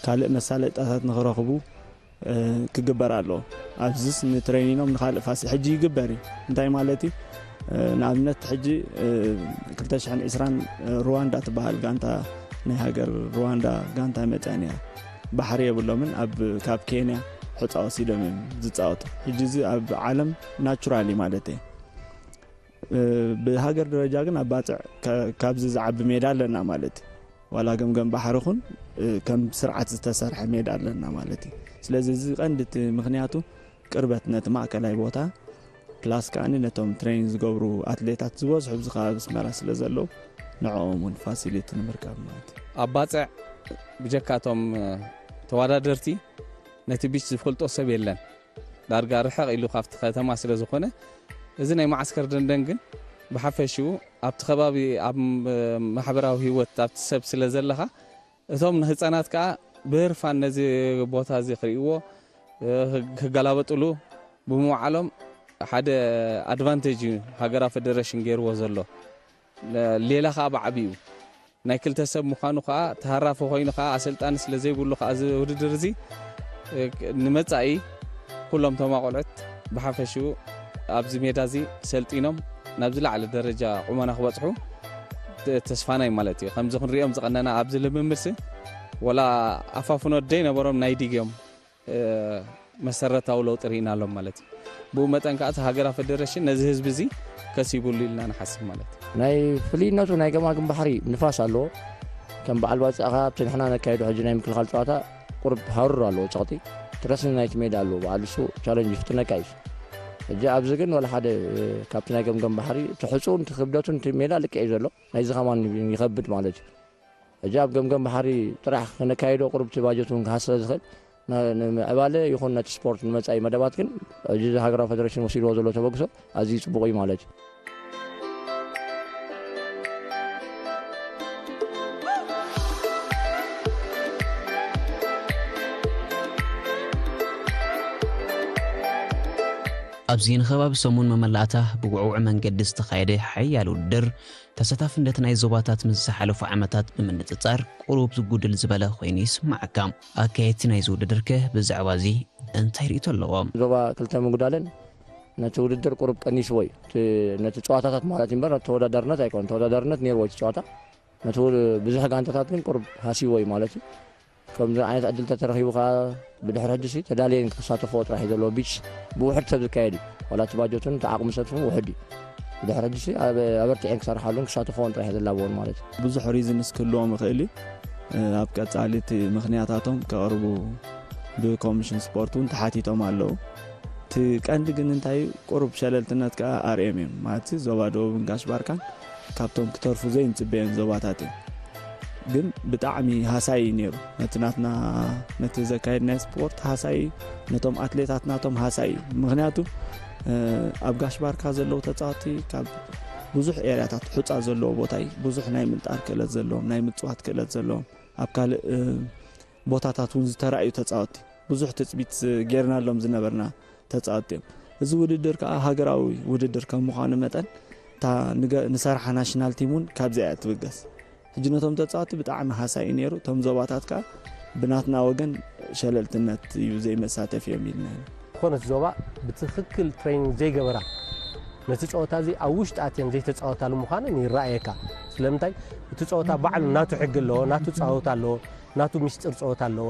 ካልእ መሳለጥያታት ንኽረኽቡ፣ እ፣ ክግበር ኣለዎ። ኣብዚስ ንትሬኒኖም ንኻልእ ፋሲ-፣ ሕጂ ይግበር እዩ። እንታይ ማለት እዩ? እ፣ ንኣብነት ሕጂ፣ እ፣ ክልተ ሽሕን ዕስራን ሩዋንዳ ትበሃል ጋንታ፣ ናይ ሃገር ሩዋንዳ ጋንታ መጽያ ነይራ። ባሕሪ የብሎምን። ኣብ፣ ካብ ኬንያ ሑጻ ወሲዶም እዮም ዝጻወቱ። ሕጂ እዚ ኣብ ዓለም ናቹራሊ ማለት እየ። እ፣ ብሃገር ደረጃ ግን ኣብ ባጽዕ ከ-፣ ካብዚ ዝዓቢ ሜዳ ኣለና ማለት እዩ። ዋላ ገምገም ባሕሪ ኹን፣ እ፣ ከም ስርዓት ዝተሰርሐ ሜዳ ኣለና ማለት እዩ። ስለዚ እዚ ቀንዲ እቲ ምኽንያቱ ቅርበት ነቲ ማእከላይ ቦታ፣ ፕላስ ከኣኒ ነቶም ትሬኒንግ ዝገብሩ ኣትሌታት ዝበዝሑ ኣብዚ ከባቢ ኣስመራ ስለ ዘለዉ፣ ንዕኦም እውን ፋሲሊቲ ንምርካብ ማለት እዩ። ኣብ ባጽዕ ብጀካቶም ተወዳደርቲ ነቲ ቢች ዝፈልጦ ሰብ የለን። ዳርጋ ርሕቕ ኢሉ ካብቲ ከተማ ስለ ዝኾነ፣ እዚ ናይ መዓስከር ደንደን ግን ብሓፈሽኡ ኣብቲ ከባቢ፣ ኣብ ማሕበራዊ ህይወት፣ ኣብቲ ሰብ ስለ ዘለኻ፣ እቶም ንህጻናት ከኣ ብህርፋን ነዚ ቦታ እዚ ክርእይዎ፣ እ፣ ክገላበጥሉ ብምውዓሎም ሓደ ኣድቫንቴጅ እዩ ሃገራዊ ፌደሬሽን ገይርዎ ዘሎ። ለ-፣ ሌላ ከኣ ብዓቢኡ ናይ ክልተ ሰብ ምዃኑ ከኣ፣ ተሃራፊ ኮይኑ ከኣ፣ ኣሰልጣኒ ስለ ዘይብሉ ከኣ፣ እዚ ውድድር እዚ፣ እ፣ ንመጻኢ ኩሎም እቶም ኣቆልዑት ብሓፈሽኡ ኣብዚ ሜዳ እዚ ሰልጢኖም ናብ ዝለዓለ ደረጃ ቁመና ክበጽሑ ተ-፣ ተስፋና እዩ ማለት እዩ። ከምዚ ክንሪኦም ዝቐነና ኣብዚ ልምምድሲ ወላ ኣፋፍኖ ደይ ነበሮም ናይ ዲግ እዮም፣ እ፣ መሰረታዊ ለውጢ ርኢናሎም ማለት እዩ። ብኡ መጠን ከኣ እቲ ሃገራዊ ፌደሬሽን ነዚ ህዝቢ እዚ ከሲቡሉ ኢልና ንሓስብ ማለት እዩ። ናይ ፍልይነቱ ናይ ገማግም ባሕሪ ንፋስ ኣለዎ። ከም በዓል ባጽዕ ከኣ ኣብቲ ንሕና ነካይዶ ሕጂ ናይ ምክልኻል ጸዋታ ቁሩብ ሃሩር ኣለዎ ጸቕጢ። ትረስኒ ናይቲ ሜዳ ኣለዎ። በዓል እሱ ቻለንጅ ይፍትነካ እዩ። ሕጂ ኣብዚ ግን ወላ ሓደ፣ እ፣ ካብቲ ናይ ገምገም ባሕሪ እቲ ሕጹን እቲ ክብደቱን እቲ ሜዳ ልክዕ እዩ ዘሎ። ናይዚ ከማን ይኸብድ ማለት እዩ። ሕጂ ኣብ ገምገም ባሕሪ ጥራሕ ክነካይዶ ቁሩብ እቲ ባጀት እውን ክሃስ ስለ ዝኽእል፣ ን-፣ ንምዕባለ ይኹን ነቲ ስፖርት ንመጻኢ መደባት ግን ሕጂ እዚ ሃገራዊ ፌደሬሽን ወሲድዎ ዘሎ ተበግሶ ኣዝዩ ጽቡቕ እዩ ማለት እዩ። ኣብዚ ንኸባቢ ሰሙን መመላእታ ብውዕውዕ መንገዲ ዝተኻየደ ሓያል ውድድር፣ ተሳታፍነት ናይ ዞባታት ምስ ዝሓለፉ ዓመታት ብምንጽጻር ቁሩብ ዝጉድል ዝበለ ኮይኑ ይስምዓካ። ኣካየድቲ ናይዚ ውድድር ከ ብዛዕባ እዚ እንታይ ርእይቶ ኣለዎም? ዞባ ክልተ ምጉዳለን ነቲ ውድድር ቁሩብ ቀኒስዎ እዩ። እቲ፣ ነቲ ጸዋታታት ማለት እዩ እምበር፣ ነቲ ተወዳዳርነት ኣይኮነን። ተወዳዳርነት ነይርዎ እቲ ጸዋታ። ነቲ ውድ-፣ ብዙሕ ጋንታታት ግን ቁሩብ ሃሲዎ እዩ ማለት እዩ። ከምዚ ዓይነት ዕድል ተተረኺቡ ከኣ ብድሕሪ ሕጂሲ ተዳልየን ክሳተፍኦ ጥራሕ እዩ ዘለዎ። ቢች ብውሕድ ሰብ ዝካየድ እዩ። ዋላ እቲ ባጀቱን እቲ ዓቕሚ ሰብስን ውሕድ እዩ። ብድሕሪ ሕጂሲ ኣብ-፣ ኣበርቲዐን ክሰርሓሉን ክሳተፍኦን ጥራሕ እየ ዘላብወን ማለት እዩ። ብዙሕ ሪዝንስ ክህልዎም ይኽእል እዩ። ኣብ ቀጻሊ እቲ ምኽንያታቶም ከቕርቡ ብኮሚሽን ስፖርት እውን ተሓቲቶም ኣለዉ። እቲ ቀንዲ ግን እንታይ እዩ? ቁሩብ ሸለልትነት ከኣ ኣርእዮም እዮም። ማለት ዞባ ደቡብን ጋሽ ባርካን ካብቶም ክተርፉ ዘይንጽበዮም ዞባታት እዮም። ግን ብጣዕሚ ሃሳይ እዩ ነይሩ። ነቲ ናትና፣ ነቲ ዘካየድናዮ ስፖርት ሃሳይ እዩ። ነቶም ኣትሌታት ናቶም ሃሳይ እዩ። ምኽንያቱ፣ እ፣ ኣብ ጋሽ ባርካ ዘለዉ ተጻወትቲ ካብ ብዙሕ ኤርያታት ሑጻ ዘለዎ ቦታ እዩ። ብዙሕ ናይ ምልጣር ክእለት ዘለዎም፣ ናይ ምጽዋት ክእለት ዘለዎም፣ ኣብ ካልእ፣ እ፣ ቦታታት እውን ዝተራእዩ ተጻወትቲ፣ ብዙሕ ትጽቢት ጌርናሎም ዝነበርና ተጻወትቲ እዮም። እዚ ውድድር ከኣ ሃገራዊ ውድድር ከም ምዃኑ መጠን፣ እታ ንገ-፣ ንሰርሓ ናሽናል ቲም እውን ካብዚኣ እያ ትብገስ። ሕጂ ነቶም ተጻወትቲ ብጣዕሚ ሃሳይ እዩ ነይሩ። እቶም ዞባታት ከኣ ብናትና ወገን ሸለልትነት እዩ ዘይመሳተፍ እዮም ኢልና ኢና። ዝኾነት ዞባ ብትኽክል ትሬኒንግ ዘይገበራ፣ ነቲ ጸወታ እዚ ኣብ ውሽጢ ኣትየን ዘይተጻወታሉ ምዃነን ይረኣየካ። ስለምንታይ? እቲ ጸወታ ባዕሉ ናቱ ሕጊ ኣለዎ፣ ናቱ ጸወታ ኣለዎ፣ ናቱ ሚስጥር ጸወታ ኣለዎ።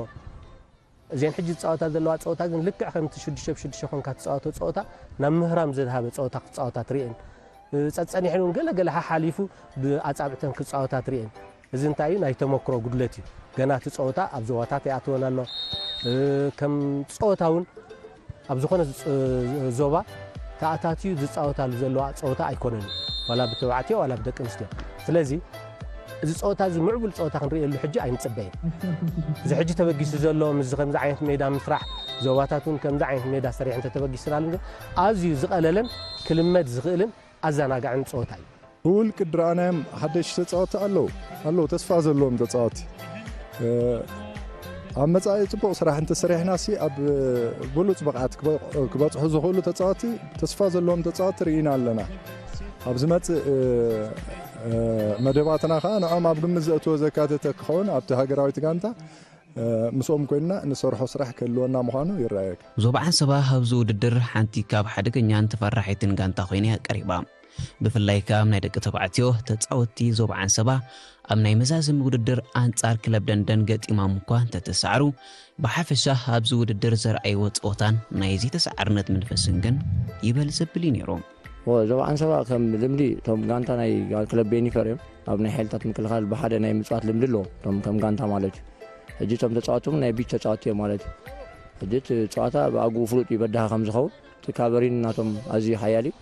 እዘን ሕጂ ዝጻወታ ዘለዋ ጸወታ ግን ልክዕ ከምቲ ሽዱሽተ ብ ሽዱሽተ ኮንካ ትጻወቶ ጸወታ ናብ ምህራም ዝድሃበ ጸወታ ክትጻወታ ትርእየን። ጸጸኒሐን እውን ገለ ገለ ሓሓሊፉ ብኣጻብዕተን ክጻወታ ትርእየን። እዚ እንታይ እዩ? ናይ ተመክሮ ጉድለት እዩ። ገና እቲ ጸወታ ኣብ ዞባታት ኣይኣተወን ኣሎ። እ፣ ከም ጸወታ እውን ኣብ ዝኾነ ዝ-፣ ዞባ ተኣታትዩ ዝጻወታሉ ዘለዋ ጸወታ ኣይኮነን እዩ። ዋላ ብተባዕትዮ ዋላ ብደቂ ኣንስትዮ። ስለዚ እዚ ጸወታ እዚ ምዕቡል ጸወታ ክንርእየሉ ሕጂ ኣይንጽበይን። እዚ ሕጂ ተበጊሱ ዘሎ ምስዚ ከምዚ ዓይነት ሜዳ ምስራሕ፣ ዞባታት እውን ከምዚ ዓይነት ሜዳ ሰሪሐን እንተተበጊስናሉ ግን ኣዝዩ ዝቐለለን ክልመድ ዝኽእልን ኣዘናጋዕን ጸወታ እዩ። ብውልቂ ድረኣናዮም ሓደሽቲ ተጻወቲ ኣለዉ፣ ኣለዉ ተስፋ ዘለዎም ተጻወቲ። እ፣ ኣብ መጻኢ ጽቡቕ ስራሕ እንተሰሪሕናሲ ኣብ ብሉጽ ብቕዓት ክበ- ክበጽሑ ዝኽእሉ ተጻወቲ፣ ተስፋ ዘለዎም ተጻወቲ ርኢና ኣለና። ኣብ ዝመጽእ እ፣ እ፣ መደባትና ከኣ ንዕኦም ኣብ ግምት ዘእትዎ ዘካተተ ክኸውን ኣብቲ ሃገራዊት ጋንታ እ፣ ምስኦም ኮይንና ንሰርሖ ስራሕ ክህልወና ምዃኑ ይረኣየካ። ዞባ ዓንሰባ ኣብዚ ውድድር ሓንቲ ካብ ሓደገኛን ተፈራሒትን ጋንታ ኮይና እያ ቀሪባ። ብፍላይ ከኣ ኣብ ናይ ደቂ ተባዕትዮ ተጻወትቲ ዞባ ዓንሰባ ኣብ ናይ መዛዘሚ ውድድር ኣንጻር ክለብ ደንደን ገጢማም እኳ እንተተሳዕሩ፣ ብሓፈሻ ኣብዚ ውድድር ዘርኣይዎ ጸወታን ናይ ዘይተሰዓርነት መንፈስን ግን ይበል ዘብል እዩ ነይሩ። ዞባ ዓንሰባ ከም ልምዲ እቶም ጋንታ ናይ ክለብ ቤኒፈር እዮም። ኣብ ናይ ሓይልታት ምክልኻል ብሓደ ናይ ምጽዋት ልምዲ ኣለዎም እቶም ከም ጋንታ ማለት እዩ። ሕጂ እቶም ተጻወትቲ እውን ናይ ቢች ተጻወትቲ እዮም ማለት እዩ። ሕጂ እቲ ጸዋታ ብኣግኡ ፍሉጥ እዩ በድሃ ከም ዝኸውን እቲ ካቨሪን ናቶም ኣዝዩ ሓያል እዩ።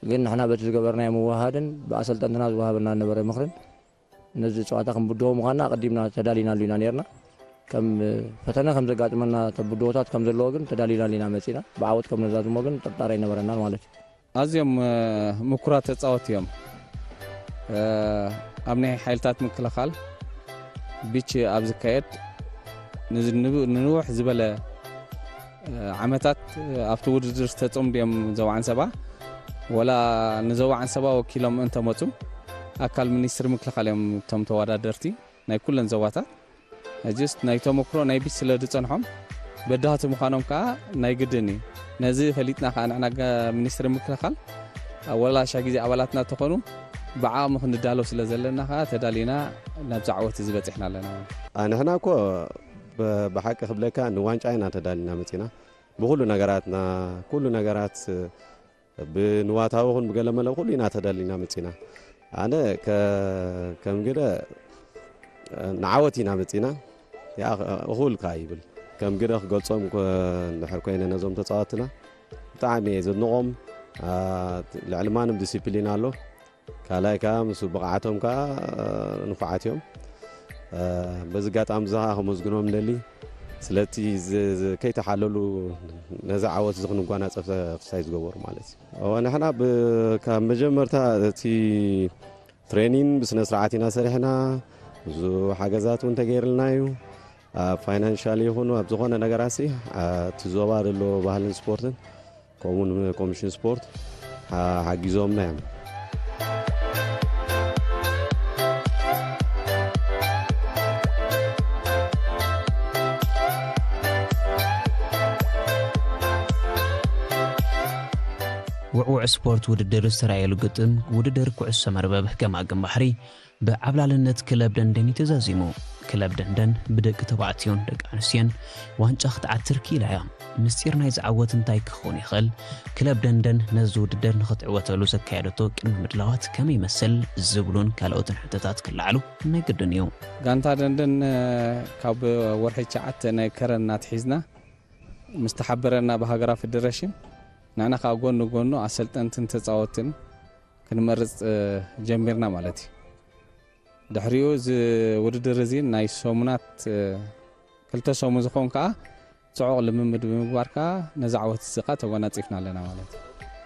ግን ንሕና በቲ ዝገበርናዮ ምውህሃድን ብኣሰልጠንትና ዝወሃበና ዝነበረ ምኽርን ነዚ ጸዋታ ክንብድሆ ምዃንና ኣቐዲምና ተዳሊናሉ ኢና ነርና። ከም ፈተነ ከም ዘጋጥመና ተብድሆታት ከም ዘለዎ ግን ተዳሊናሉ ኢና መጺና። ብዓወት ከም ነዛዝሞ ግን ጥርጣረ ኣይነበረናን ማለት እዩ። ኣዝዮም ምኩራት ተጻወቲ እዮም። ኣብ ናይ ሓይልታት ምክልኻል ቢች ኣብ ዝካየድ ንንውሕ ዝበለ ዓመታት ኣብቲ ውድድር ዝተጸምዱ እዮም። ዘውዓን ሰባ ወላ ንዘውዓን ሰባ ወኪሎም እንተመጹ ኣካል ሚኒስትሪ ምክልኻል እዮም እቶም ተወዳደርቲ ናይ ኩለን ዞባታት። ሕጅስ ናይ ተመክሮ ናይ ቢች ስለ ዝጸንሖም በዳህቲ ምዃኖም ከኣ ናይ ግድን እዩ። ነዚ ፈሊጥና ከኣ ንሕና ሚኒስትሪ ምክልኻል ወላ ሻ ግዜ ኣባላትና ተኾኑ ብዓቕሚ ክንዳሎ ስለ ዘለና ከኣ ተዳሊና ናብዚ ዓወት እዚ በጺሕና ኣለና። ንሕና እኮ ብሓቂ ክብለካ ንዋንጫ ኢና ተዳሊና መጺና። ብኹሉ ነገራትና ኩሉ ነገራት ብንዋታዊ ኹን ብገለ መለ ኩሉ ኢና ተደሊና መጺና። ኣነ ከም ግደ ንዓወት ኢና መጺና። እኹል ከኣ ይብል ከም ግደ ክገልጾም እንድሕር ኮይነ ነዞም ተጻወትና ብጣዕሚ እየ ዘድንቖም። ልዕሊ ማንም ዲሲፕሊን ኣሎ። ካልኣይ ከኣ ምስ ብቕዓቶም ከኣ ንፉዓት እዮም። በዚ ኣጋጣሚ እዚ ከኣ ከመስግኖም ንደሊ ስለቲ ከይተሓለሉ ነዚ ዓወት እዚ ክንጓናጸፍ ሳክሪፋይስ ዝገበሩ ማለት እዩ። እወ ንሕና ካብ መጀመርታ እቲ ትሬኒን ብስነ ስርዓት ኢና ሰሪሕና። ብዙ ሓገዛት እውን ተገይርልና እዩ። ኣብ ፋይናንሻል ይኹን ኣብ ዝኾነ ነገራት ሲ እቲ ዞባ ዘሎ ባህልን ስፖርትን ከምኡ እውን ኮሚሽን ስፖርት ሓጊዞምና እዮም። ውዕውዕ ስፖርት ውድድር ዝተራእየሉ ግጥም ውድድር ኩዕሶ መርበብ ገማግም ባሕሪ ብዓብላልነት ክለብ ደንደን እዩ ተዛዚሙ። ክለብ ደንደን ብደቂ ተባዕትዮን ደቂ ኣንስትዮን ዋንጫ ክትዓትር ክኢላ እያ። ምስጢር ናይዚ ዓወት እንታይ ክኸውን ይኽእል? ክለብ ደንደን ነዚ ውድድር ንኽትዕወተሉ ዘካየደቶ ቅድመ ምድላዋት ከመይ ይመስል? ዝብሉን ካልኦትን ሕቶታት ክለዓሉ ናይ ግድን እዩ። ጋንታ ደንደን ካብ ወርሒ ትሽዓተ ናይ ከረን ኣትሒዝና ምስ ተሓበረና ብሃገራዊ ፌደሬሽን ንሕና ከኣ ጎኒ ጎኑ ኣሰልጠንትን ተጻወትን ክንመርጽ ጀሚርና ማለት እዩ። ድሕሪኡ እዚ ውድድር እዚ ናይ ሰሙናት ክልተ ሰሙን ዝኸውን ከኣ ጽዑቕ ልምምድ ብምግባር ከኣ ነዚ ዓወት እዚ ከኣ ተጎናጺፍና ኣለና ማለት እዩ።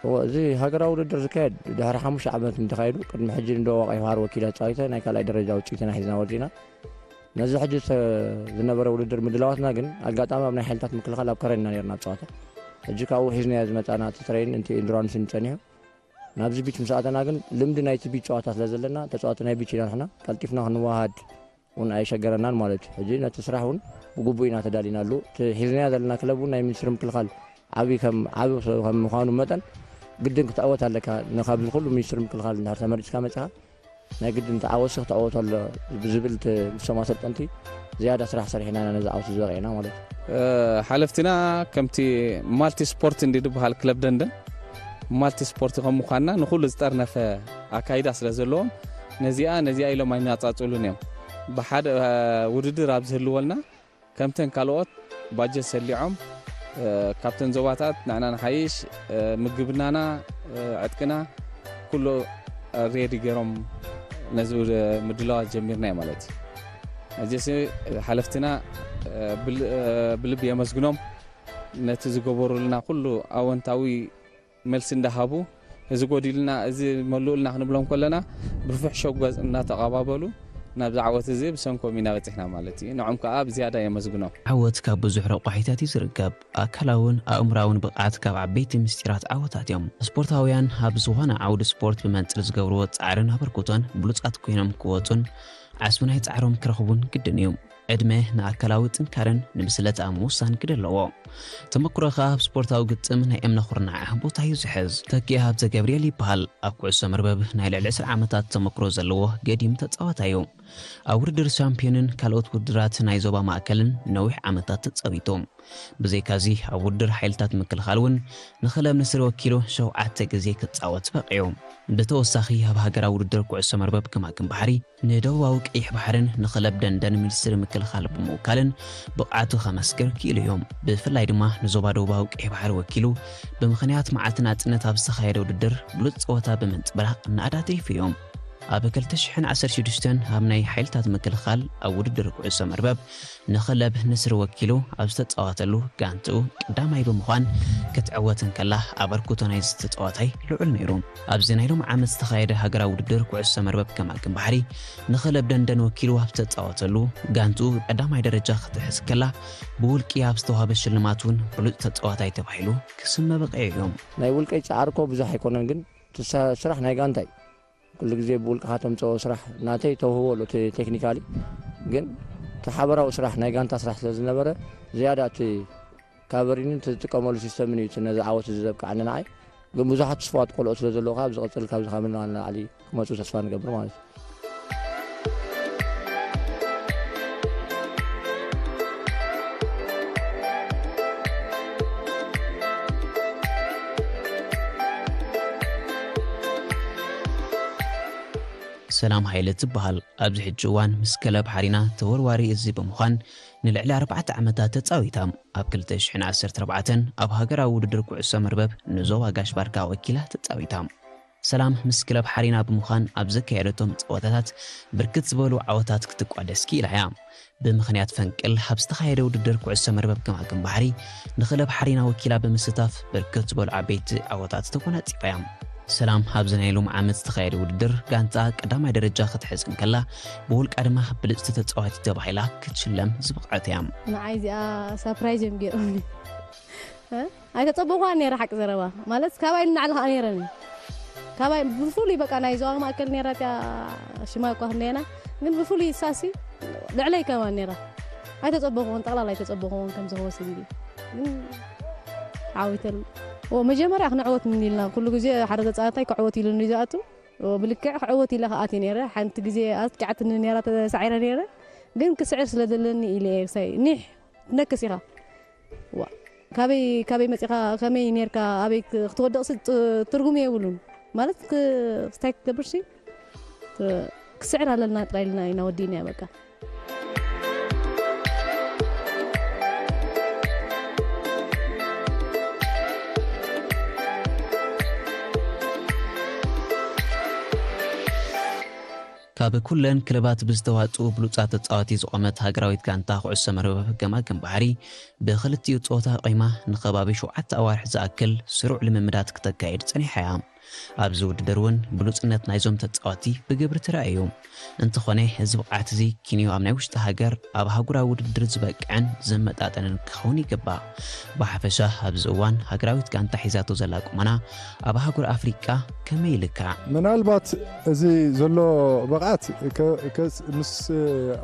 እወ፣ እዚ ሃገራዊ ውድድር ዝካየድ ድሕሪ ሓሙሽተ ዓመት እዩ ተኻይዱ። ቅድሚ ሕጂ ንደቡብ ኣቕይሖ ሃር ወኪላ ተጻዊተ ናይ ካልኣይ ደረጃ ውጽኢትና ሒዝና ወጺእና። ነዚ ሕጂ ዝተ- ዝነበረ ውድድር ምድላዋትና ግን ኣጋጣሚ ኣብ ናይ ሓይልታት ምክልኻል ኣብ ከረን ኢና ነርና ኣብ ጸዋታ። ሕጂ ካብኡ ሒዝናዮ ዝመጻና እቲ ትሬይን እቲ ኢንዱራንስን ጸኒሑ ናብዚ ቢች ምስ ኣተና ግን ልምዲ ናይቲ ቢች ጸዋታ ስለ ዘለና ተጻወቲ ናይ ቢች ኢና ንሕና ቀልጢፍና ክንወሃሃድ እውን ኣየሸገረናን ማለት እዩ። ሕጂ ነቲ ስራሕ እውን ብግቡእ ኢና ተዳሊናሉ። እቲ ሒዝናዮ ዘለና ክለብ እውን ናይ ሚኒስትሪ ምክልኻል ዓብዪ ከም ዓብዪ ሰብ ከም ምዃኑ መጠን ግድን ክትዕወት ኣለካ። ንካብዚ ኩሉ ሚኒስትሪ ምክልኻል እንድሕር ተመሪፅካ መፂኻ ናይ ግድን ተዓወሲ ክትዕወቶ ኣሎ ብዝብል እቲ ምስቶም ኣሰልጠንቲ ዝያዳ ስራሕ ሰሪሕና ኢና ነዚ ዓወት እዚ በቂዕና ማለት እዩ። ሓለፍትና ከምቲ ማልቲ ስፖርት እንዲ ዝበሃል ክለብ ደንደን ማልቲ ስፖርት ከም ምዃንና ንኹሉ ዝጠርነፈ ኣካይዳ ስለ ዘለዎም ነዚኣ ነዚኣ ኢሎም ኣይናጻጽሉን እዮም። ብሓደ ውድድር ኣብ ዝህልወልና ከምተን ካልኦት ባጀት ሰሊዖም ካብተን ዞባታት ንዕና ንሓይሽ ምግብናና ዕጥቅና ኩሉ ሬዲ ገይሮም ነዚ ምድላዋት ጀሚርና እዩ ማለት እዩ። እዚስ ሓለፍትና ብልቢ የመስግኖም ነቲ ዝገበሩልና ኩሉ ኣወንታዊ መልሲ እንዳሃቡ እዚ ጎዲልና እዚ መሉእልና ክንብሎም ከለና ብፍሕሾ ገፅ እናተቐባበሉ ናብዚ ዓወት እዚ ብሰንኮም ኢና በጺሕና ማለት እዩ። ንዖም ከኣ ብዝያዳ የመስግኖም። ዓወት ካብ ብዙሕ ረቋሒታት እዩ ዝርከብ። ኣካላውን ኣእምራውን ብቕዓት ካብ ዓበይቲ ምስጢራት ዓወታት እዮም። ስፖርታውያን ኣብ ዝኾነ ዓውዲ ስፖርት ብመንፅር ዝገብርዎ ፃዕርን ኣበርክቶን ብሉፃት ኮይኖም ክወፁን ዓስቢ ናይ ፃዕሮም ክረኽቡን ግድን እዩ። ዕድመ ንኣካላዊ ጥንካረን ንብስለት ኣብ ምውሳን ግደ ኣለዎ። ተመክሮ ከኣ ኣብ ስፖርታዊ ግጥም ናይ እምነ ኩርናዕ ቦታ እዩ ዝሕዝ። ተኪ ሃብተ ገብርኤል ይበሃል። ኣብ ኩዕሶ መርበብ ናይ ልዕሊ ዕስራ ዓመታት ተመክሮ ዘለዎ ገዲም ተጻዋታይ እዩ። ኣብ ውድድር ሻምፒዮንን ካልኦት ውድድራት ናይ ዞባ ማእከልን ነዊሕ ዓመታት ተጻዊቱ። ብዘይካዚ ኣብ ውድድር ሓይልታት ምክልኻል እውን ንክለብ ንስር ወኪሉ ሸውዓተ ግዜ ክጻወት በቒዑ። ብተወሳኺ ኣብ ሃገራዊ ውድድር ኩዕሶ መርበብ ገማግም ባሕሪ ንደቡባዊ ቀይሕ ባሕርን ንክለብ ደንደን ሚኒስትሪ ምክልኻል ብምውካልን ብቕዓቱ ከመስክር ክኢሉ እዩ። ብፍላይ ድማ ንዞባ ደቡባዊ ቀይሕ ባሕሪ ወኪሉ ብምኽንያት መዓልቲ ናጽነት ኣብ ዝተኻየደ ውድድር ብሉጽ ጸወታ ብምንጽብራቕ ናእዳ ኣትሪፉ እዩ። ኣብ ክልተ ሽሕን ዓሰርተ ሽዱሽተን ኣብ ናይ ሓይልታት ምክልኻል ኣብ ውድድር ኩዕሶ መርበብ ንክለብ ንስር ወኪሉ ኣብ ዝተጻወተሉ ጋንትኡ ቀዳማይ ብምዃን ክትዕወት እንከላ ኣበርክቶ ናይዚ ተጻዋታይ ልዑል ነይሩ። ኣብዚ ናይ ሎም ዓመት ዝተኻየደ ሃገራዊ ውድድር ኩዕሶ መርበብ ገማግም ባሕሪ ንክለብ ደንደን ወኪሉ ኣብ ዝተጻወተሉ ጋንትኡ ቀዳማይ ደረጃ ክትሕዝ ከላ ብውልቂ ኣብ ዝተዋህበ ሽልማት እውን ብሉጽ ተጻዋታይ ተባሂሉ ክስመ በቒዑ እዩ። ናይ ውልቀይ ጻዕርኮ ብዙሕ ኣይኮነን፣ ግን እቲ ስራሕ ናይ ጋንታይ ኩሉ ግዜ ብውልቅኻ ተምፀኦ ስራሕ ናተይ ተውህቦ ኣሎ እቲ ቴክኒካሊ፣ ግን እቲ ሓበራዊ ስራሕ ናይ ጋንታ ስራሕ ስለ ዝነበረ ዝያዳ እቲ ካቨሪንን እቲ ዝጥቀመሉ ሲስተምን እዩ እቲ ነዚ ዓወት እዚ ዘብቅዓኒ ንዓይ። ግን ብዙሓት ትስፋት ቆልዑ ስለ ዘለዉ ካብ ዝቐፅል ካብዚ ካብ ንላዕሊ ክመፁ ተስፋ ንገብር ማለት እዩ። ሰላም ሃይለ ትበሃል። ኣብዚ ሕጂ እዋን ምስ ክለብ ሓሪና ተወርዋሪ እዚ ብምዃን ንልዕሊ ኣርባዕተ ዓመታት ተጻዊታ። ኣብ ክልተ ሽሕን ዓሰርተ ኣርባዕተን ኣብ ሃገራዊ ውድድር ኩዕሶ መርበብ ንዞባ ጋሽ ባርካ ወኪላ ተጻዊታ። ሰላም ምስ ክለብ ሓሪና ብምዃን ኣብ ዘካየደቶም ጸወታታት ብርክት ዝበሉ ዓወታት ክትቋደስ ክኢላ እያ። ብምኽንያት ፈንቅል ኣብ ዝተኻየደ ውድድር ኩዕሶ መርበብ ገማግም ባሕሪ ንክለብ ሓሪና ወኪላ ብምስታፍ ብርክት ዝበሉ ዓበይቲ ዓወታት ተጎናጺፋ እያ። ሰላም ኣብዚ ናይ ሎም ዓመት ዝተኻየደ ውድድር ጋንታ ቀዳማይ ደረጃ ክትሕዝ እንከላ ብውልቃ ድማ ብልፅቲ ተፃዋቲ ተባሂላ ክትሽለም ዝበቕዐት እያ። ንዓይ እዚኣ ሳፕራይዝ እዮም ገይሮምኒ። ኣይተፀበኹዋን ነይረ ሓቂ ዘረባ ማለት ካባይ ንላዕሊ ከዓ ነይረን እዩ ካባይ ብፍሉይ በቃ ናይ ዞባ ማእከል ነይራ እቲያ ሽማ እኳ ክንደየና ግን ብፍሉይ እሳሲ ልዕለይ ከማን ነይራ ኣይተፀበኹዎን ጠቕላላ ኣይተፀበኹዎን ከምዚ ክወስድ ኢሉ ግን ዓዊተሉ መጀመርያ ክንዕወት ምን ኢልና ኩሉ ግዜ ሓደ ተፃዋታይ ክዕወት ኢሉ ዝኣቱ ብልክዕ ክዕወት ኢለ ክኣት ነይረ ሓንቲ ግዜ ኣጥቂዓትኒ ነይራ ተሳዒረ ነይረ ግን ክስዕር ስለ ዘለኒ ኢለ ኒሕ ትነክስ ኢኻ ዋ ካበይ ካበይ መፂኻ ከመይ ነርካ ኣበይ ክትወድቕሲ ትርጉም የብሉን ማለት ክስታይ ክትገብርሲ ክስዕር ኣለና ጥራይ ኢልና ኢና ወዲእና በቃ ካብ ኩለን ክለባት ብዝተዋፅኡ ብሉፃት ተፃወቲ ዝቆመት ሃገራዊት ጋንታ ኩዕሶ መርበብ ገማግም ባሕሪ ብክልቲኡ ፆታ ቆይማ ንከባቢ ሸውዓተ ኣዋርሕ ዝኣክል ስሩዕ ልምምዳት ክተካየድ ፀኒሓ እያ። ኣብዚ ውድድር እውን ብሉፅነት ናይዞም ተፃወቲ ብግብሪ ተራእዩ። እንተኾነ እዚ ብቕዓት እዚ ኪንዮ ኣብ ናይ ውሽጢ ሃገር ኣብ ኣህጉራዊ ውድድር ዝበቅዕን ዝመጣጠንን ክኸውን ይግባእ። ብሓፈሻ ኣብዚ እዋን ሃገራዊት ጋንታ ሒዛቶ ዘላ ቁመና ኣብ ኣህጉር ኣፍሪቃ ከመይ ይልካዕ? ምናልባት እዚ ዘሎ ብቕዓት ምስ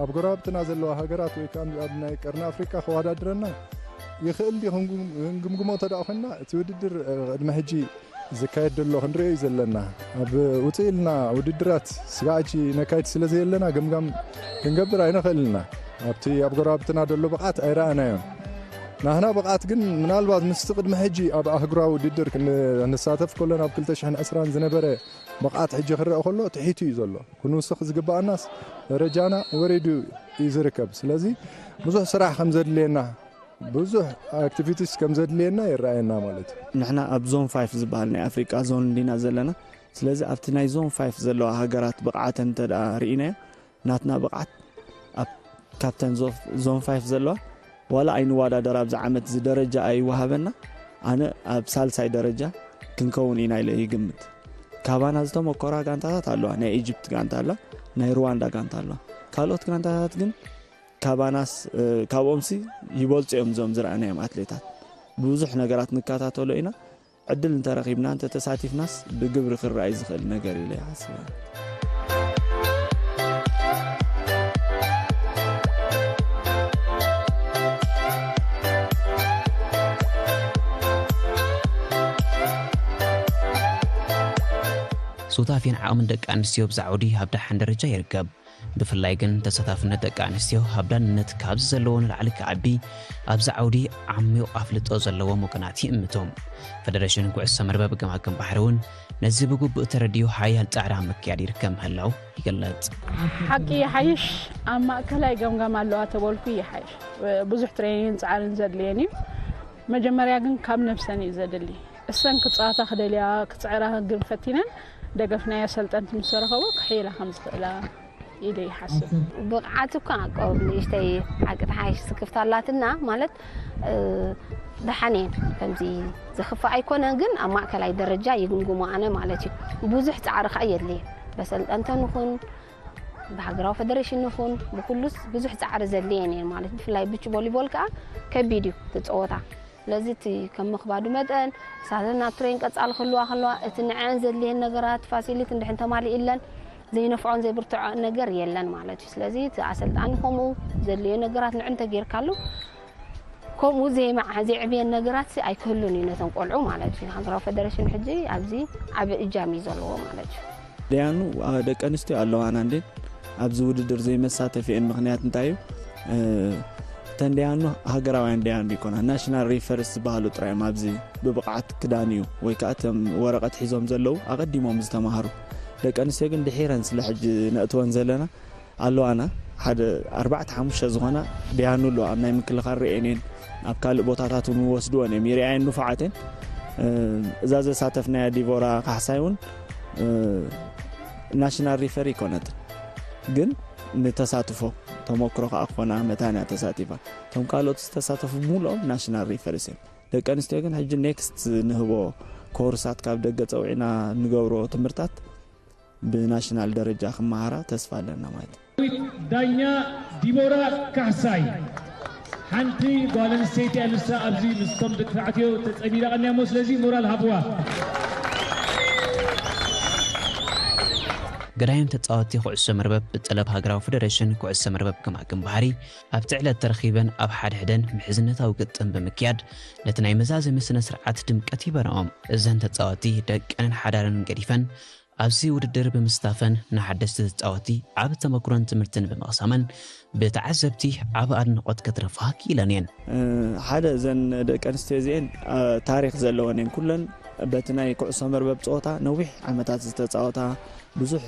ኣብ ጎረባብትና ዘለዋ ሃገራት ወይ ከዓ ኣብ ናይ ቀርኒ ኣፍሪቃ ከወዳድረና ይኽእል ድዩ ክንግምግሞ እንተ ደኣ ኮይንና እቲ ውድድር ቅድሚ ሕጂ ዝካየድ ዘሎ ክንሪኦ እዩ ዘለና። ኣብ ውፅእ ኢልና ውድድራት ስጋዕ ሕጂ ነካይድ ስለ ዘየለና ገምጋም ክንገብር ኣይንኽእልና። ኣብቲ ኣብ ጎረባብትና ዘሎ ብቕዓት ኣይረኣናዮን። ናህና ብቕዓት ግን ምናልባት ምስቲ ቅድሚ ሕጂ ኣብ ኣህጉራዊ ውድድር ክንሳተፍ ከሎና ኣብ ክልተ ሽሕን ዕስራን ዝነበረ ብቕዓት ሕጂ ክረአ ከሎ ትሒቱ እዩ ዘሎ። ክንውስኽ ዝግበኣናስ ደረጃና ወሪዱ እዩ ዝርከብ። ስለዚ ብዙሕ ስራሕ ከም ዘድልየና ብዙሕ ኣክቲቪቲስ ከም ዘድልየና ይረኣየና ማለት እዩ። ንሕና ኣብ ዞን ፋይፍ ዝበሃል ናይ ኣፍሪቃ ዞን እንዲና ዘለና። ስለዚ ኣብቲ ናይ ዞን ፋይፍ ዘለዋ ሃገራት ብቕዓተን እንተ ደኣ ርኢናዮ ናትና ብቕዓት ኣብ ካብተን ዞን ፋይፍ ዘለዋ ዋላ ኣይንወዳደር ኣብዚ ዓመት እዚ ደረጃ ኣይወሃበና ኣነ ኣብ ሳልሳይ ደረጃ ክንከውን ኢና ኢለ ይግምት። ካባና ዝተመኮራ ጋንታታት ኣለዋ። ናይ ኢጅፕት ጋንታ ኣላ፣ ናይ ሩዋንዳ ጋንታ ኣለዋ። ካልኦት ጋንታታት ግን ካባናስ ካብኦምሲ ይበልፁ እዮም እዞም ዝረኣናዮም ኣትሌታት። ብዙሕ ነገራት ንከታተሎ ኢና። ዕድል እንተረኺብና እንተተሳቲፍናስ ብግብሪ ክረኣይ ዝኽእል ነገር ኢለ ይሓስብ። ሱታፌን ዓቕምን ደቂ ኣንስትዮ ብዛዕውዲ ኣብ ደሓን ደረጃ ይርከብ። ብፍላይ ግን ተሳታፍነት ደቂ ኣንስትዮ ኣብ ዳንነት ካብዚ ዘለዎ ንላዕሊ ክዓቢ ኣብዛ ዓውዲ ዓሚቕ ኣፍልጦ ዘለዎም ወገናት ይእምቱ። ፈደረሽን ኩዕሶ መርበብ ገማግም ባሕሪ እውን ነዚ ብግቡእ ተረዲኡ ሓያል ጻዕሪ ኣብ ምክያድ ይርከብ ምህላው ይግለጽ። ሓቂ ይሓይሽ ኣብ ማእከላይ ገምጋም ኣለዋ ተበልኩ ይሓይሽ። ብዙሕ ትሬኒንግን ጻዕርን ዘድልየን እዩ። መጀመርያ ግን ካብ ነብሰን እዩ ዘድሊ። እሰን ክጻወታ ክደልያ ክጽዕራ ግን ፈቲነን ደገፍናዮ ኣሰልጠንቲ ምስ ረኸቡ ክሕይላ ከም ዝኽእላ ኢለ ይሓስብ። ብቕዓት እኳ ቆብ ንእሽተይ ሓቂ ተሓይሽ ስክፍታ ኣላትና ማለት ደሓን እየን ከምዚ ዝኽፋእ ኣይኮነን ግን ኣብ ማእከላይ ደረጃ ይግምግሞ ኣነ ማለት እዩ። ብዙሕ ፃዕሪ ከዓ የድልየን በሰልጠንተን ይኹን ብሃገራዊ ፈደሬሽን ይኹን ብኩሉስ ብዙሕ ፃዕሪ ዘድልየን እየን ማለት ብፍላይ ብች ቮሊቦል ከዓ ከቢድ እዩ ትፀወታ ስለዚ እቲ ከም ምኽባዱ መጠን ሳተን ናብ ትሬን ቀፃሊ ክህልዋ ከለዋ እቲ ንዐን ዘድልየን ነገራት ፋሲሊቲ እንድሕን ተማሊእለን ዘይነፍዖን ዘይብርትዖን ነገር የለን ማለት እዩ ስለዚ እቲ ኣሰልጣኒ ከምኡ ዘድልዮ ነገራት ንዑ እንተጌርካሉ ከምኡ ዘይመዓ ዘይዕብየን ነገራት ሲ ኣይክህሉን እዩ ነተን ቆልዑ ማለት እዩ ሃገራዊ ፈደረሽን ሕጂ ኣብዚ ዓቢ እጃም እዩ ዘለዎ ማለት እዩ ደያኑ ደቂ ኣንስትዮ ኣለዋና እንዴ ኣብዚ ውድድር ዘይመሳተፊአን ምኽንያት እንታይ እዩ እተን ደያኑ ሃገራውያን ደያኑ ይኮና ናሽናል ሪፈርስ ዝበሃሉ ጥራዮም ኣብዚ ብብቕዓት ክዳንዩ ወይ ከዓ እቶም ወረቐት ሒዞም ዘለዉ ኣቐዲሞም ዝተማሃሩ ደቂ ኣንስትዮ ግን ድሒረን ስለ ሕጂ ነእትወን ዘለና ኣለዋና ሓደ ኣርባዕተ ሓሙሽተ ዝኾና ደያኑ ኣለዋ ኣብ ናይ ምክልኻል ርእየን እየን ኣብ ካልእ ቦታታት እውን ይወስድወን እዮም ይርኣየን ንፉዓት እየን እዛ ዘሳተፍናያ ዲቮራ ካሕሳይ እውን ናሽናል ሪፈር ይኮነትን ግን ንተሳትፎ ተሞክሮ ከዓ ክኾና መታን እያ ተሳቲፋ እቶም ካልኦት ዝተሳተፉ ሙሉኦም ናሽናል ሪፈርስ እዮም ደቂ ኣንስትዮ ግን ሕጂ ኔክስት ንህቦ ኮርሳት ካብ ደገ ፀውዒና ንገብሮ ትምህርታት ብናሽናል ደረጃ ክመሃራ ተስፋ ኣለና ማለት እዩ። ዳኛ ዲቦራ ካሕሳይ ሓንቲ ጓል ኣንስተይቲ ኣልሳ ኣብዚ ምስቶም ደቂ ተባዕትዮ ተጸሚዳ ቀንያ እሞ ስለዚ ሞራል ሃብዋ። ገዳይም ተጻወትቲ ኩዕሶ መርበብ ብጠለብ ሃገራዊ ፈደረሽን ኩዕሶ መርበብ ገማግም ባሕሪ ኣብቲ ዕለት ተረኺበን ኣብ ሓድሕደን ምሕዝነታዊ ግጥም ብምክያድ ነቲ ናይ መዛዘሚ ስነ ስርዓት ድምቀት ይበረኦም። እዘን ተጻወትቲ ደቀንን ሓዳረንን ገዲፈን ኣብዚ ውድድር ብምስታፈን ንሓደስቲ ተጻወትቲ ዓቢ ተመክሮን ትምህርትን ብምቕሳመን ብተዓዘብቲ ዓቢ ኣድንቖት ከትረፋ ክኢለን እየን። ሓደ እዘን ደቂ ኣንስትዮ እዚኤን ታሪኽ ዘለወን እየን ኩለን በቲ ናይ ኩዕሶ መርበብ ፀወታ ነዊሕ ዓመታት ዝተፃወታ ብዙሕ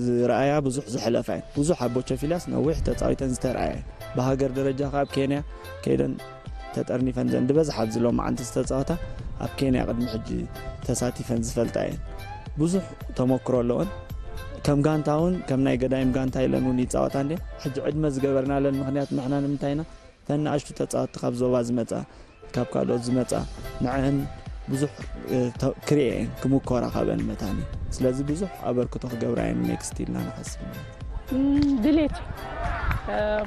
ዝረኣያ ብዙሕ ዝሕለፋ እየን ብዙሕ ኣብ ቦቸፊላስ ነዊሕ ተፃዊተን ዝተረኣያ እየን ብሃገር ደረጃ ካብ ኬንያ ከይደን ተጠርኒፈን ዘን ዝበዝሓ ኣብዚ ሎማዓንቲ ዝተፃወታ ኣብ ኬንያ ቅድሚ ሕጂ ተሳቲፈን ዝፈልጣ እየን ብዙሕ ተመክሮ ኣለወን ከም ጋንታ እውን ከም ናይ ገዳይም ጋንታ ኢለን እውን ይፃወታ እንደ ሕጂ ዕድመ ዝገበርናለን ምክንያት ንሕና ንምንታይና ተን ንኣሽቱ ተፃወትቲ ካብ ዞባ ዝመፃ ካብ ካልኦት ዝመፃ ንዐን ብዙሕ ክሪኤ ክምኮራ ካብአን መታኒ ስለዚ ብዙሕ ኣበርክቶ ክገብራ እየን ኔክስት ኢልና ንሓስብ ድሌት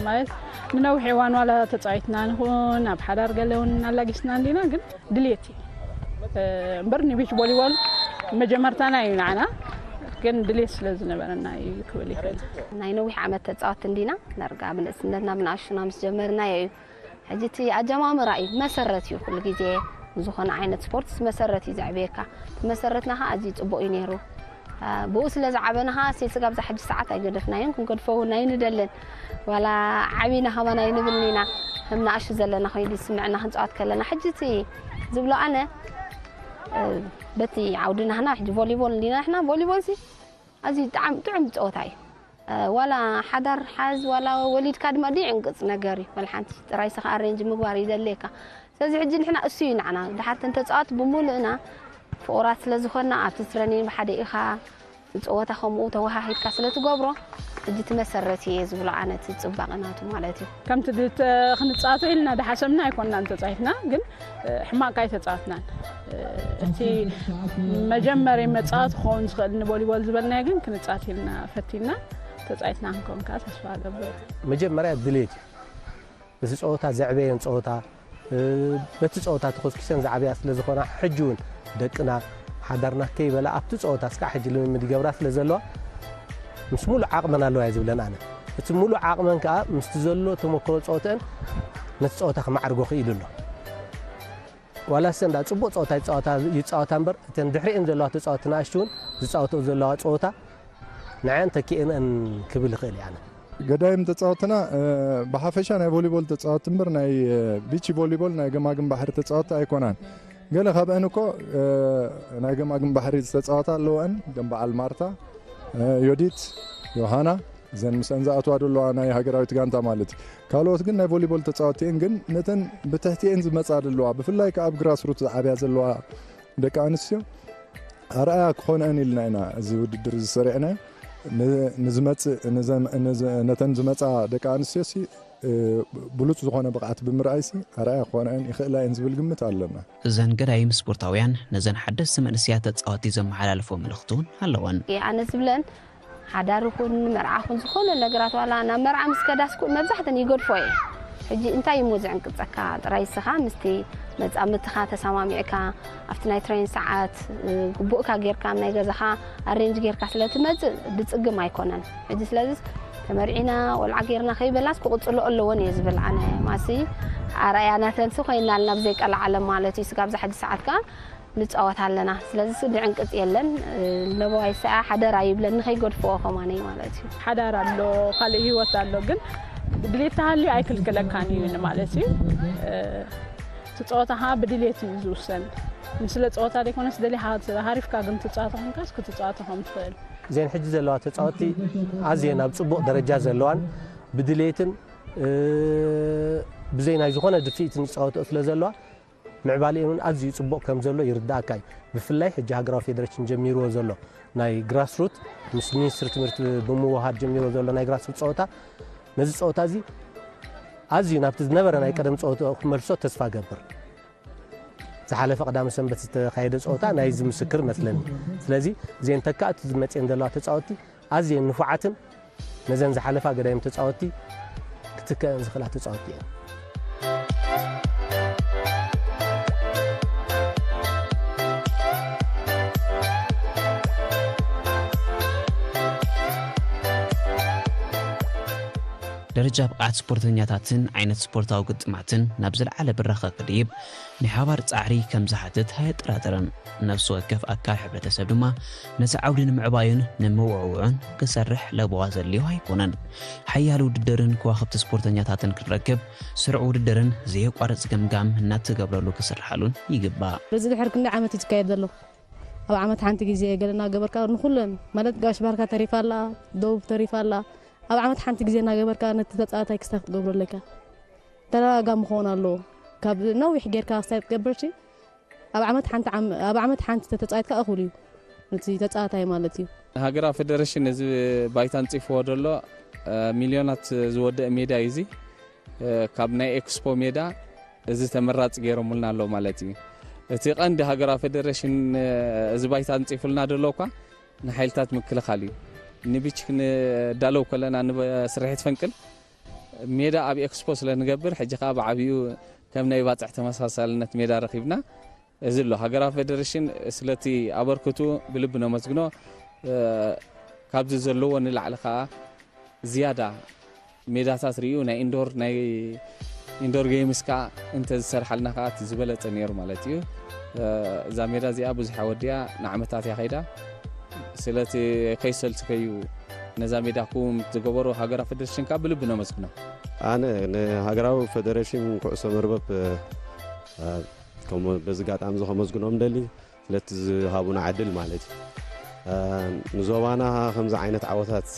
ማለት ንነዊሕ እዋን ዋላ ተፃዊትና ንኹን ኣብ ሓዳር ገለ እውን ኣላጊስና እንዲና ግን ድሌት እዩ እምበር ንቢች ቦሊቦል መጀመርታና እዩ ንዓና ግን ድሌት ስለ ዝነበረና እዩ ክብል ይኽእል ናይ ነዊሕ ዓመት ተፃወት እንዲና ነርጋ ብንእስነትና ብንኣሽና ምስ ጀመርናዮ እዩ ሕጂ እቲ ኣጀማምራ እዩ መሰረት እዩ ኩሉ ግዜ ዝኾነ ዓይነት ስፖርትስ መሰረት እዩ ዘዕብየካ እቲ መሰረትና ከዓ ኣዝዩ ፅቡቅ እዩ ነይሩ ብኡ ስለ ዝዓበና ከዓ ሴስጋ ብዛ ሕጂ ሰዓት ኣይገደፍናዮን ክንገድፎ እውን ኣይንደልን ዋላ ዓብና ከማን ኣይንብልን ኢና ከም ንኣሹ ዘለና ኮይኑ ዝስምዕና ክንፃወት ከለና ሕጂ እቲ ዝብሎ ኣነ በቲ ዓውዲ ናህና ሕጂ ቮሊቦል እንዲና ንሕና ቮሊቦል ሲ ኣዝዩ ጣዕም ጥዑም ፀወታ እዩ ዋላ ሓዳር ሓዝ ዋላ ወሊድካ ድማ ድዩ ዕንቅፅ ነገር እዩ ዋላ ሓንቲ ጥራይ ስኻ ኣሬንጅ ምግባር እዩ ዘድልየካ ስለዚ ሕጂ ንሕና እሱ እዩ ንዓና ድሓር ተን ተፃወት ብሙሉእና ፍቑራት ስለ ዝኾንና ኣብቲ ትረኒን ብሓደ ኢኻ ንፀወታ ከምኡ ተወሃሂድካ ስለ ትገብሮ ሕጂ እቲ መሰረት እየ ዝብሎ ኣነ እቲ ፅባቐ ናቱ ማለት እዩ ከምቲ ድት ክንፃወቶ ኢልና ድሓሰብና ኣይኮንና እንተፃይፍና ግን ሕማቕ ካይ ተፃወትናን እቲ መጀመሪ መፃወት ክኸውን ዝኽእል ንቦሊቦል ዝበልናዮ ግን ክንፃወት ኢልና ፈቲና ተጻይትና ክንከውን ከዓ ተስፋ እገብር። መጀመርያ ድሌት እዩ። እዚ ፀወታ ዘዕበየን ፀወታ፣ በቲ ፀወታ ተኾስኪሰን ዝዓብያ ስለ ዝኾና፣ ሕጂ እውን ደቅና ሓዳርና ከይበላ ኣብቲ ፀወታ እስካዕ ሕጂ ልምምድ ይገብራ ስለ ዘለዋ፣ ምስ ሙሉእ ዓቕመን ኣለዋ እየ ዝብለን ኣነ። እቲ ሙሉእ ዓቕመን ከዓ ምስቲ ዘሎ ተመክሮ ፀወተአን ነቲ ፀወታ ክማዕርጎ ክኢሉ ኣሎ። ዋላ ሰንዳ ፅቡቕ ፀወታ ይፃወታ እምበር፣ እተን ድሕሪአን ዘለዋ ተፃወቲ ንኣሽቱ እውን ዝፃወተኦ ዘለዋ ፀወታ ንዐን ተኪእንአን ክብል ይኽእል እየ ኣነ። ገዳይም ተፃወትና ብሓፈሻ ናይ ቮሊቦል ተፃወቲ እምበር ናይ ቢች ቮሊቦል ናይ ገማግም ባሕሪ ተፃወቲ ኣይኮናን። ገለ ካብአን እኮ ናይ ገማግም ባሕሪ ዝተፃወታ ኣለወን፣ ከም በዓል ማርታ፣ ዮዲት፣ ዮሃና፣ እዘን ምስአን ዝኣትዋ ዘለዋ ናይ ሃገራዊት ጋንታ ማለት እዩ። ካልኦት ግን ናይ ቮሊቦል ተፃወቲ እየን፣ ግን ነተን ብትሕቲኤን ዝመፃ ዘለዋ፣ ብፍላይ ከዓ ኣብ ግራስሩት ዝዓብያ ዘለዋ ደቂ ኣንስትዮ ኣርኣያ ክኾንአን ኢልና ኢና እዚ ውድድር ዝሰሪዕናዮ። ነተን ዝመፃ ደቂ ኣንስትዮ ሲ ብሉፅ ዝኾነ ብቕዓት ብምርኣይሲ ኣርኣያ ክኾንአን ይኽእላ እየን ዝብል ግምት ኣለና። እዘን ገዳይም ስፖርታውያን ነዘን ሓደስቲ መንእስያት ተፃወቲ ዘመሓላልፎ መልእኽቲ እውን ኣለወን። ኣነ ዝብለን ሓዳር ይኹን መርዓ ይኹን ዝኾነ ነገራት ዋላ ናብ መርዓ ምስ ከዳስኩ መብዛሕተን ይገድፎ እየ። ሕጂ እንታይ እሞ ዝዕንቅፀካ ጥራይ እስኻ ምስቲ መፃምድትኻ ተሰማሚዕካ ኣብቲ ናይ ትሬን ሰዓት ግቡእካ ጌርካ ናይ ገዛኻ ኣሬንጅ ጌርካ ስለ ትመፅእ ድፅግም ኣይኮነን። ሕጂ ስለዚ ተመርዒና ቆልዓ ጌርና ከይበላስ ክቕፅሎ ኣለዎን እየ ዝብል ኣነ ማሲ ኣርኣያ ናተንሲ ኮይናልና ብዘይቀልዓለም ማለት እዩ ስጋብ ዛ ሕጂ ሰዓት ከዓ ንፃወት ኣለና ስለዚ ስዲ ዕንቅፅ የለን ለበዋይ ሰኣ ሓደራ ይብለኒ ከይገድፍኦ ከማነይ ማለት እዩ ሓዳር ኣሎ ካልእ ህይወት ኣሎ ግን ድሌት ተሃልዩ ኣይክልክለካን እዩ ማለት እዩ እቲ ፀወታ ከዓ ብድሌት እዩ ዝውሰን ምስለ ፀወታ ዘይኮነስ ደሊ ሃሪፍካ ግን ትፃወተ ኮንካስ ክትፃወተ ከም ትኽእል እዘን ሕጂ ዘለዋ ተፃወቲ ኣዝየን ኣብ ፅቡቕ ደረጃ ዘለዋን ብድሌትን ብዘይ ናይ ዝኾነ ድፍኢትን ዝፃወተኦ ስለ ዘለዋ ምዕባሌኡን ኣዝዩ ጽቡቕ ከም ዘሎ ይርድኣካ እዩ። ብፍላይ ሕጂ ሃገራዊ ፌደሬሽን ጀሚርዎ ዘሎ ናይ ግራስሩት ምስ ሚኒስትሪ ትምህርቲ ብምውሃድ ጀሚርዎ ዘሎ ናይ ግራስሩት ጸወታ ነዚ ጸወታ እዚ ኣዝዩ ናብቲ ዝነበረ ናይ ቀደም ጸወታ ክመልሶ ተስፋ ገብር። ዝሓለፈ ቀዳመ ሰንበት ዝተኻየደ ጸወታ ናይዚ ምስክር መስለኒ። ስለዚ እዘን ተካእቲ ዝመጽኤን ዘለዋ ተጻወትቲ ኣዝየን ንፉዓትን ነዘን ዝሓለፋ ገዳይም ተጻወትቲ ክትከአን ዝኽእላ ተጻወትቲ እየን። ደረጃ ብቕዓት ስፖርተኛታትን ዓይነት ስፖርታዊ ግጥማትን ናብ ዝለዓለ ብራኸ ክድይብ ናይ ሓባር ጻዕሪ ከም ዝሓትት ኣየጠራጥርን። ነፍሲ ወከፍ ኣካል ሕብረተሰብ ድማ ነዚ ዓውዲ ንምዕባዩን ንምውዕውዑን ክሰርሕ ለበዋ ዘድልዮ ኣይኮነን። ሓያል ውድድርን ከዋኽብቲ ስፖርተኛታትን ክንረክብ ስሩዕ ውድድርን ዘየቋርጽ ገምጋም እናተገብረሉ ክስርሓሉን ይግባእ። በዚ ድሕሪ ክንደይ ዓመት እዩ ዝካየድ ዘሎ? ኣብ ዓመት ሓንቲ ግዜ ገለ እናገበርካ ንኹለን ማለት ጋሽ ባርካ ተሪፋ ኣላ፣ ደቡብ ተሪፋ ኣላ። ኣብ ዓመት ሓንቲ ግዜ እናገበርካ ነቲ ተጻዋታይ ክስታ ክትገብሮ ኣለካ። ተደጋጋሚ ክኸውን ኣለዎ። ካብ ነዊሕ ጌርካ ክስታይ ክትገብር ሲ ኣብ ዓመት ሓንቲ ዓም- ኣብ ዓመት ሓንቲ ተተጻይትካ እኹል እዩ። ነቲ ተጻዋታይ ማለት እዩ። ሃገራዊ ፌደሬሽን እዚ ባይታ ኣንጺፍዎ ዘሎ ሚልዮናት ዝወደእ ሜዳ እዩ እዚ። ካብ ናይ ኤክስፖ ሜዳ እዚ ተመራፂ ገይሮምልና ኣለዉ ማለት እዩ። እቲ ቀንዲ ሃገራዊ ፌደሬሽን እዚ ባይታ ኣንፂፉልና ዘሎ እኳ ንሓይልታት ምክልኻል እዩ። ንቢች ክንዳለው ከለና ንስርሒት ፈንቅል ሜዳ ኣብ ኤክስፖ ስለ ንገብር ሕጂ ከዓ ብዓብኡ ከም ናይ ባፅዕ ተመሳሳልነት ሜዳ ረኺብና እዚ ኣሎ። ሃገራዊ ፌደሬሽን ስለቲ ኣበርክቱ ብልቢ ነመስግኖ። ካብዚ ዘለዎ ንላዕሊ ከዓ ዝያዳ ሜዳታት ርእዩ ናይ ኢንዶር ናይ ኢንዶር ጌምስ ከዓ እንተዝሰርሓልና ከዓ እቲ ዝበለፀ ነይሩ ማለት እዩ። እዛ ሜዳ እዚኣ ብዙሕ ወዲያ ንዓመታት እያ ከይዳ። ስለቲ ከይሰልችከዩ ነዛ ሜዳ ክውም ዝገበሩ ሃገራዊ ፌደሬሽን ከዓ ብልቢ ነመስግኖ። ኣነ ንሃገራዊ ፌደሬሽን ኩዕሶ መርበብ ከም በዚ ጋጣሚ እዚ ከመስግኖም ደሊ ስለቲ ዝሃቡና ዕድል ማለት እዩ። ንዞባና ከምዚ ዓይነት ዓወታት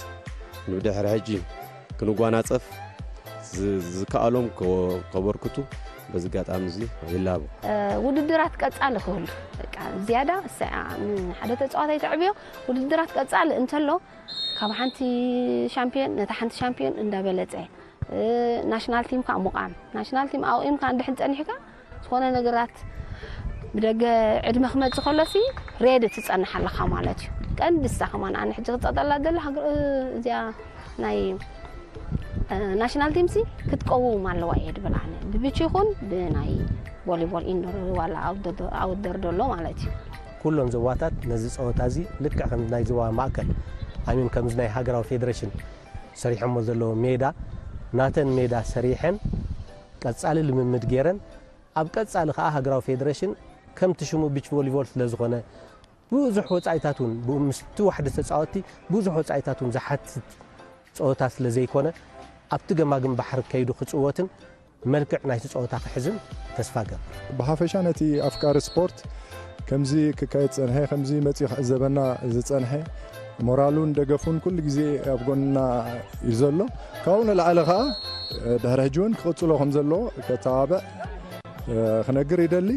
ንብድሕሪ ሕጂ ክንጓናፀፍ ዝከኣሎም ከበርክቱ በዚ ጋጣሚ እዚ ይላቦ። ውድድራት ቀፃሊ ክህሉ ዝያዳ ሓደ ተፃዋታይ ተዕብዮ ውድድራት ቀፃሊ እንተሎ ካብ ሓንቲ ሻምፒዮን ነታ ሓንቲ ሻምፒዮን እንዳበለፀ ናሽናል ቲም ከዓ ምቋም ናሽናል ቲም ኣቑምካ እንድሕን ፀኒሕካ ዝኾነ ነገራት ብደገ ዕድመ ክመፅእ ከሎሲ ሬድ ትፀንሕ ኣለኻ ማለት እዩ። ቀንዲ እሳ ከማን ኣነ ሕጂ ክጸጠላ ዘሎ ሃገር እዚኣ ናይ ናሽናል ቲምሲ ክትቀውም ኣለዋ እየ ድብል ኣነ። ብብች ይኹን ብናይ ቮሊቦል ኢንዶር ዋላ ኣውትዶር ደሎ ማለት እዩ። ኩሎም ዞባታት ነዚ ጸወታ እዚ ልክዕ ከም ናይ ዞባ ማእከል ኣሚን ከምዚ ናይ ሃገራዊ ፌደሬሽን ሰሪሖሞ ዘለዉ ሜዳ ናተን ሜዳ ሰሪሐን ቀጻሊ ልምምድ ገይረን ኣብ ቀጻሊ ከኣ ሃገራዊ ፌደሬሽን ከምቲ ሽሙ ቢች ቮሊቦል ስለ ዝኾነ ብዙሕ ወጻኢታት እውን ምስቲ ዋሕዲ ተጻወትቲ ብዙሕ ወጻኢታት እውን ዝሓትት ጸወታ ስለ ዘይኮነ ኣብቲ ገማግም ባሕሪ ከይዱ ክጽወትን መልክዕ ናይቲ ጸወታ ክሕዝን ተስፋ ገብር። ብሓፈሻ ነቲ ኣፍቃሪ ስፖርት ከምዚ ክካየድ ጸንሐ፣ ከምዚ መጺኡ ክዕዘበና ዝጸንሐ ሞራሉን ደገፉን ኩሉ ግዜ ኣብ ጎንና እዩ ዘሎ። ካብኡ ንላዕሊ ከኣ ድሕሪ ሕጂ እውን ክቕጽሎ ከም ዘለዎ ከተባብዕ ክነግር ይደሊ።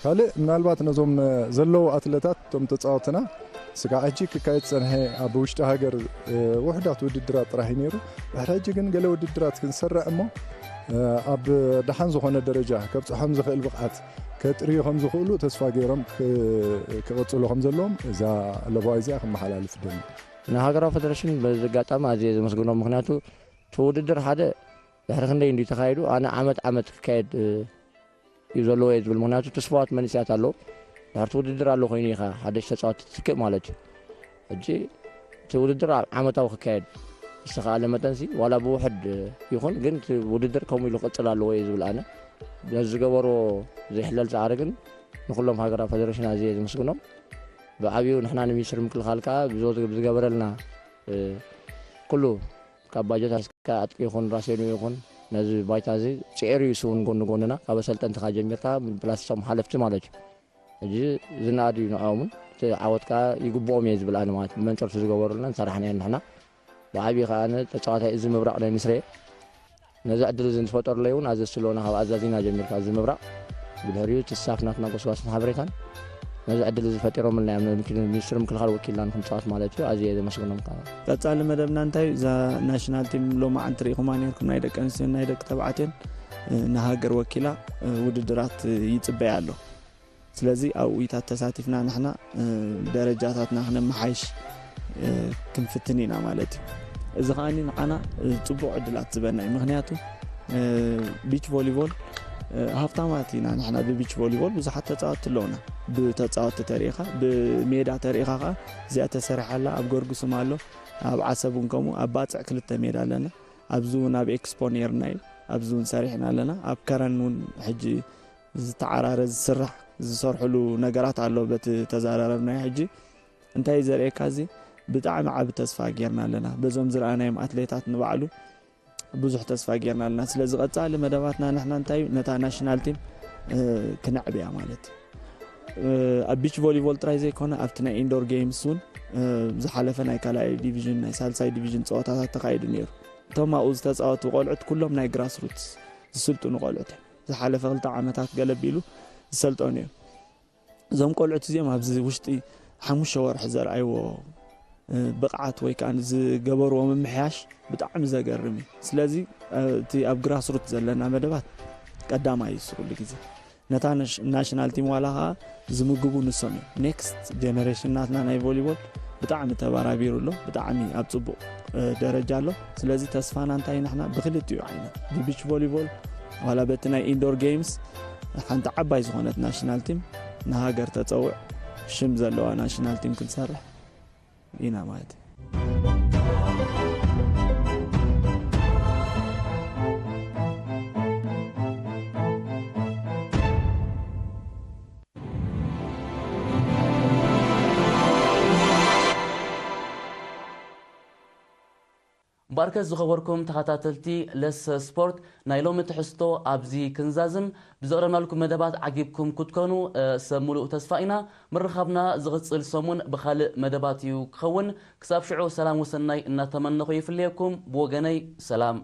ካልእ ምናልባት ነዞም ዘለዉ ኣትለታት እቶም ተጻወትና ስጋዕ ሕጂ ክካየድ ጸንሐ ኣብ ውሽጢ ሃገር ውሕዳት ውድድራት ጥራሕ እዩ ነይሩ። ድሕሪ ሕጂ ግን ገለ ውድድራት ክንሰርዕ እሞ ኣብ ደሓን ዝኾነ ደረጃ ከብጽሖም ዝኽእል ብቕዓት ከጥርዩ ከም ዝኽእሉ ተስፋ ገይሮም ክቕጽሉ ከም ዘለዎም እዛ ለባዊ እዚኣ ክመሓላልፍ ደሊ። ንሃገራዊ ፌደሬሽን በዚ ኣጋጣሚ ኣዝየ ዘመስግኖም። ምኽንያቱ እቲ ውድድር ሓደ ድሕሪ ክንደይ እንድዩ ተኻይዱ፣ ኣነ ዓመት ዓመት ክካየድ እዩ ዘለዎ እየ ዝብል። ምኽንያቱ ትስፋዋት መንእሰያት ኣለዉ። ድሕርቲ ውድድር ኣሎ ኮይኑ ኢኻ ሓደሽ ተጻወት ትትክእ ማለት እዩ። ሕጂ እቲ ውድድር ኣብ ዓመታዊ ክካየድ ዝተኻእለ መጠንሲ ዋላ ብውሕድ ይኹን ግን እቲ ውድድር ከምኡ ኢሉ ክቕጽል ኣለዎ እየ ዝብል ኣነ። ነዚ ዝገበሮ ዘይሕለል ጻዕሪ ግን ንኹሎም ሃገራዊ ፌደሬሽን ኣዝየ ዝምስግኖም። ብዓብዩ ንሕና ንሚኒስትሪ ምክልኻል ከኣ ብዝገበረልና ኩሉ ካብ ባጀት ኣስካ ኣጥቂ ይኹን ራሴኑ ይኹን ነዚ ባይታ እዚ ጽዒሩ ይስውን ጎኒ ጎንና ካብ ኣሰልጠንቲ ካብ ጀሚርካ ፕላስ እቶም ሓለፍቲ ማለት እዩ። ሕጂ ዝነኣድ እዩ ንዕኦምን እቲ ዓወት ከኣ ይግብኦም እየ ዝብል ኣነ ማለት ብመንጽር እቲ ዝገበሩልና ዝሰራሕናዮ ንሕና ብዓብዪ ከኣ ተጻዋታይ እዚ ምብራቕ ናይ ንስሬ ነዚ ዕድል እዚ ዝፈጠሩለይ እውን ኣዘዝቲ ኣለዉና ካብ ኣዛዚና ጀሚርካ እዚ ምብራቕ ብድሕሪኡ እቲ ስታፍ ናትና ጎስጓስን ሓበሬታን ነዚ ዕድል እዚ ፈጢሮምልና እዮም። ሚኒስትሪ ምክልኻል ወኪልና ንክንፃወት ማለት እዩ። ኣዝየ ዘመስግኖም ከዓ ቀጻሊ መደብና እንታይ እዩ? እዛ ናሽናል ቲም ሎማዓንቲ ርኢኹማ ነርኩም ናይ ደቂ ኣንስትዮን ናይ ደቂ ተባዕትዮን ንሃገር ወኪላ ውድድራት ይጽበያ ኣሎ። ስለዚ ኣብኡ ኢታት ተሳቲፍና ንሕና ደረጃታትና ክነመሓይሽ ክንፍትን ኢና ማለት እዩ። እዚ ከዓኒ ንዓና ጽቡቕ ዕድላት ዝበና እዩ። ምኽንያቱ ቢች ቮሊቦል ሃፍታማት ኢና ንሕና ብቢች ቮሊቦል ብዙሓት ተጻወትቲ ኣለውና። ብተጻወትቲ ተሪኢኻ ብሜዳ ተሪኢኻ ከዓ እዚኣ ተሰሪሓ ኣላ ኣብ ገርጉስም ኣሎ ኣብ ዓሰብ እውን ከምኡ ኣብ ባጽዕ ክልተ ሜዳ ኣለና። ኣብዚ እውን ኣብ ኤክስፖ ነይርና እዩ ኣብዚ እውን ሰሪሕና ኣለና። ኣብ ከረን እውን ሕጂ ዝተዓራረ ዝስራሕ ዝሰርሕሉ ነገራት ኣሎ። በቲ ተዘራረብናዮ ሕጂ እንታይ እዩ ዘርእየካ እዚ ብጣዕሚ ዓቢ ተስፋ ጌርና ኣለና። በዞም ዝረኣናዮም ኣትሌታት ንባዕሉ ብዙሕ ተስፋ ጌርና ኣለና። ስለዚ ቀጻሊ መደባትና ንሕና እንታይ እዩ ነታ ናሽናል ቲም ክነዕብያ ማለት እዩ። ኣብ ቢች ቮሊቦል ጥራይ ዘይኮነ ኣብቲ ናይ ኢንዶር ጌምስ እውን ዝሓለፈ ናይ ካልኣይ ዲቪዥን ናይ ሳልሳይ ዲቪዥን ፀወታታት ተኻይዱ ነይሩ። እቶም ኣብኡ ዝተፃወቱ ቆልዑት ኩሎም ናይ ግራስ ሩትስ ዝስልጥኑ ቆልዑት እዮም። ዝሓለፈ ክልተ ዓመታት ገለቢሉ ዝሰልጠኑ እዮም። እዞም ቆልዑት እዚኦም ኣብዚ ውሽጢ ሓሙሽተ ወርሒ ዘርኣይዎ ብቕዓት ወይ ከዓ ዝገበርዎ ምምሕያሽ ብጣዕሚ ዘገርም እዩ። ስለዚ እቲ ኣብ ግራስ ሩት ዘለና መደባት ቀዳማይ እዩ ኩሉ ግዜ ነታ ናሽናል ቲም ዋላ ከዓ ዝምግቡ ንሶም እዮም። ኔክስት ጀነሬሽን ናትና ናይ ቮሊቦል ብጣዕሚ ተባራቢሩ ኣሎ። ብጣዕሚ ኣብ ፅቡቕ ደረጃ ኣሎ። ስለዚ ተስፋና እንታይ ንሕና ብክልቲኡ ዓይነት ብቢች ቮሊቦል ዋላ በቲ ናይ ኢንዶር ጌምስ ሓንቲ ዓባይ ዝኾነት ናሽናል ቲም ንሃገር ተፀውዕ ሽም ዘለዋ ናሽናል ቲም ክንሰርሕ ኢና ማለት እዩ። እምበኣርከስ ዝኸበርኩም ተኸታተልቲ ለሰ ስፖርት ናይ ሎሚ ትሕዝቶ ኣብዚ ክንዛዝም። ብዘቕረብናልኩም መደባት ዓጊብኩም ክትኮኑ ሰብ ሙሉእ ተስፋ ኢና። ምርኻብና ዝቕጽል ሰሙን ብኻልእ መደባት እዩ ክኸውን። ክሳብ ሽዑ ሰላም ወሰናይ እናተመነኹ ይፍለየኩም። ብወገነይ ሰላም።